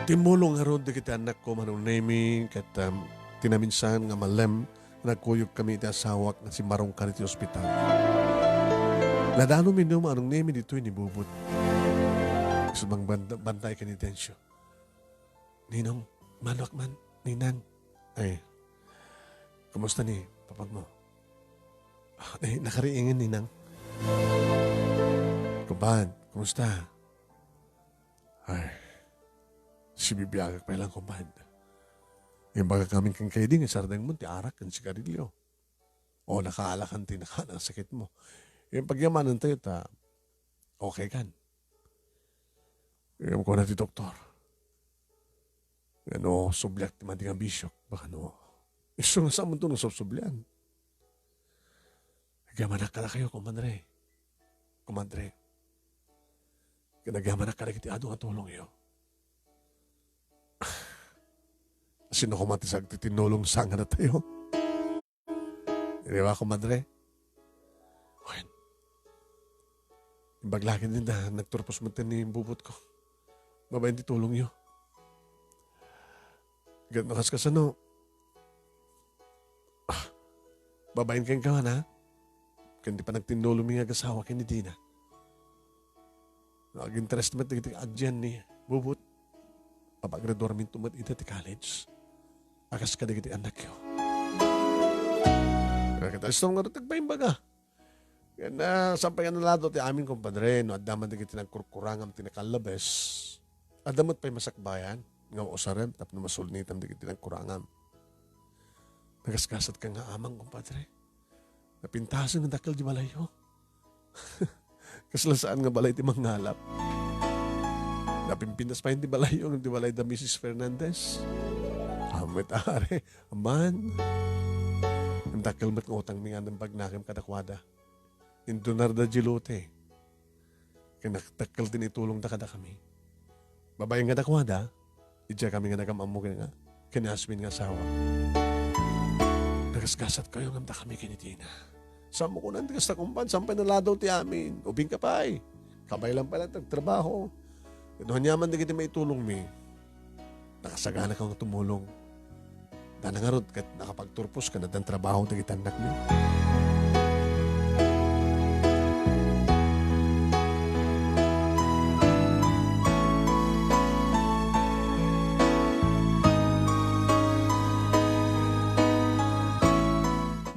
Timmulong ngarud dagiti annakko, Manong Nemi, ket, um, ti naminsan nga malem, nagkuyogkami iti asawak nga simmarungkar iti ospital. Nadanomi no Manong Nemi ditoy ni Bubot. Isut' mangbanta-bantay ken ni Tencio. Ninong, manuak man, Ninang. Ay, kumusta ni papagmo? Ay, nakariingen, Ninang. Kumpad, kumusta? Ay, sibibiagak pay lang, kumpad. Imbagak ngamin kenka idi nga isardengmo ti arak ken sigarilio. O, nakaalakan ti naka-, nasakitmo. Ngem pagyamanentayo ta, okay kan. Ngem kuna ti doktor, nga no subliak ti madi nga bisiok, baka no, isu nga samonto no subsublian. Agyamanak kadakayo, kumadre. Kumadre. Ken agyamanak kadagiti adu nga tulongyo. Sino koma ti sagtitinulong sangana tayo? Di ba, kumadre? Wen. Imbag la ket dinta, nagturpos met ni Bubot ko. Babaen ti tulongyo. Ket no kas-, kasano? Ah, babaen kenka, ha? Ken ti panagtinulongmi nga agasawa ken ni Dina. No, aginteres met dagiti agyan ni Bubot. Papagraduarminto met ida ti college. A kas kadagiti annakyo. Ket isu ngarud ti agpaimbaga. Ken, ah, saan pay nga nalado ti amin, kumpadre, no adda man dagiti nagkurkurangam ti nakallabes. Adda met pay masakbayan nga usarem tapno masulnitan dagiti nagkurangam. Nagasgasat ka nga amang, kumpadre. Napintasen nga dakkel di balayyo. Kasla saan nga balay ti mangngalap. Napimpintas pay ti balayyo, ti balay da Missus Fernandez. Amet are, aman. Ang dakkel met nga utangmi nga naimbag nakem kadakuada. Indonar da Gilote. Ken dakkel ti naitulongda kadakami. Babaen kadakuada, idiay kami nga nagam-ammo ken nga, ken ni Asmin nga asawa. Nagasgasat kayo ngem dakami ken ni Dina. Saan mo kunan ti kasta, kumpan? Saan pay naladaw ti amin? Ubing ka pay. Kabaylan pay laeng ti agtrabaho. Ket no aniaman dagiti maitulongmi, nakasaganaka nga tumulong. Dana ngarud ket nakapagturpos ken addan trabaho dagiti annakmi.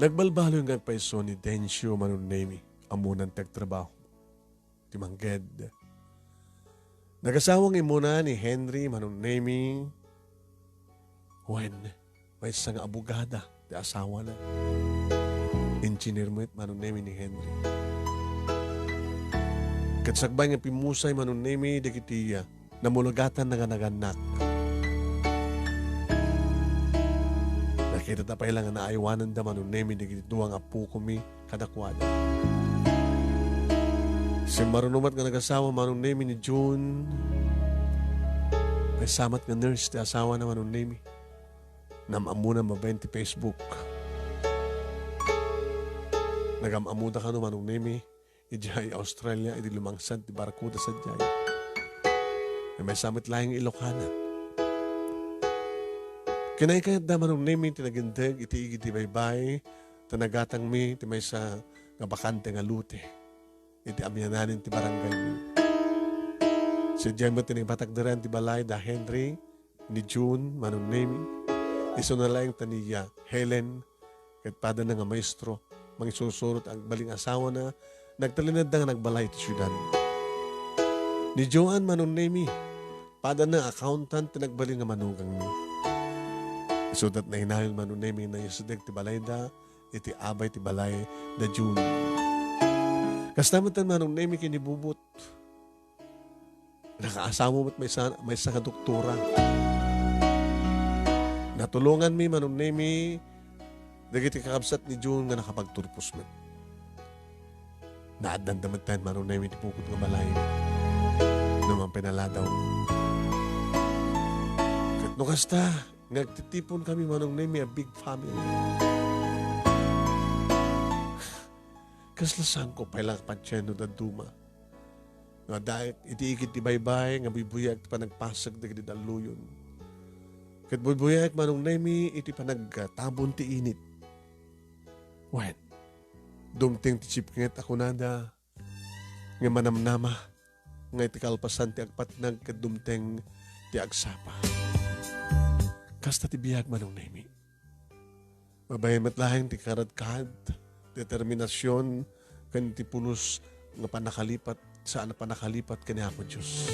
Nagbalbaliw nga agpayso ni Dencio, Manong Nemy, ammonan ti agtrabaho. Ti mangged. Nagasawa nga immuna ni Henry, Manong Nemy. Wen, maysa nga abogada ti asawana. Engineer met, Manong Nemy, ni Henry. Ket sakbay nga pimmusay, Manong Nemy, dagiti, ah, namulagatan nga nagannak. Nakitata pay la nga naaywananda, Manong Nemy, dagiti dua nga appokomi kadakuada. Simmaruno met nga nagasawa, Manong Nemy, ni June. Maysa met nga nurse ti asawana, Manong Nemy. Nam-ammona babaen ti Facebook. Nagam-ammoda kano, Manong Nemy, idiay Australia, idi lumangsan ti barkoda sadiay. Maysa met laeng Ilocana. Kinaykayatda, Manong Nemy, ti nagindeg iti igid ti baybay, ta nagatangmi ti maysa nga bakante nga lote iti amianan ti barangaymi. Sadiay met ti naibatakderan ti balay da Henry, ni June, Manong Nemy. Isuna laeng ta ni, ah, Helen, ket padana nga maestro, mangisursuro ti agbalin asawana, nagtalinaedda nga nagbalay iti siudad. Ni Joan, Manong Nemy, padana accountant ti nagbalin nga manugangmi. Isuda ti nainayon, Manong Nemy, nga naiusideg ti balayda iti abay ti balay da June. Kasta met, Manong Nemy, ken ni Bubot. Nakaasawa met maysa, maysa nga doktora. Natulonganmi, Manong Nemy, dagiti kakabsat ni June nga nakapagturpos met. Naaddanda met tayo, Manong Nemy, ti bukod nga balay. No man pinaladaw. Ket no kasta, nga agtitipon kami, Manong Nemy, a big family. Kasla sangko pay la nga patien no dadduma. No adda iti igid ti baybay nga buybuyaek ti panagpasek dagiti dalluyon. Ket buybuyaek, Manong Nemy, iti panagtabon ti init. Wen, dumteng ti sipnget a kunada nga manamnama nga iti kalpasan ti agpatnag ket dumteng ti agsapa. Kasta ti biag, Manong Nemy. Babaen met laeng ti karadkad, determinasion, ken ti pulos nga pannakalipat, saan a pannakalipat ken ni Apo Dios.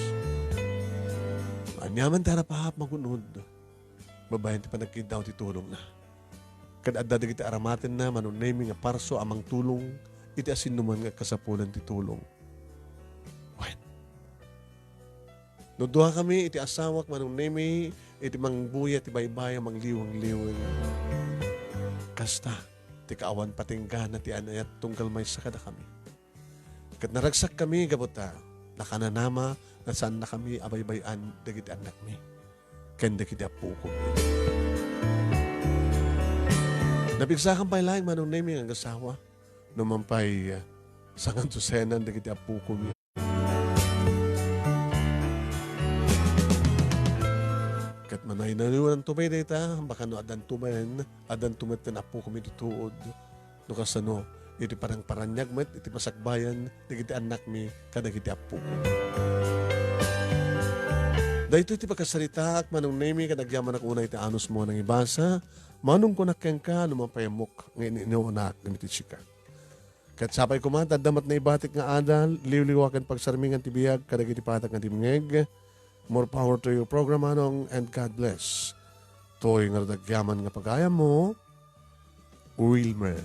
Aniaman ti arap-arap magun-od, babaen ti panagkiddaw ti tulongna. Ket adda dagiti aramatenna, Manong Nemy, nga parso a mangtulong iti asinnuman nga kasapulan ti tulong. Wen. No duakami iti asawak, Manong Nemy, iti mangbuya ti baybay a mangliweng-liweng. Kasta, ti kaawan patinggana ti anayat tunggal maysa kadakami. Ket naragsakkami gapu ta nakananama nga saannakami a baybay-an dagiti annakmi ken dagiti appokomi. Napigsakan pay laeng, Manong Nemy, nga agasawa, no man pay, ah, sangadosenan dagiti appokomi. Ket manaynayonanto pay dayta, baka no addanto met, addanto met ti appokomi ti tuod. No kasano, iti parangparaniag met iti pasakbayan dagiti annakmi kadagiti appokomi. Daytoy ti pakasaritaak, Manong Nemy, ket agyamanak unay ti anusmo a nangibasa, Manong, kunak kenka, no man pay ammok nga in-inunak dagiti sika. Ket sapay koma, adda met naibatik nga adal, liwliwa ken pagsarmingan ti biag kadagiti patag nga dimngeg. More power to your program, Manong, and God bless. Toy nga agyaman nga pagayammo, Wilmer.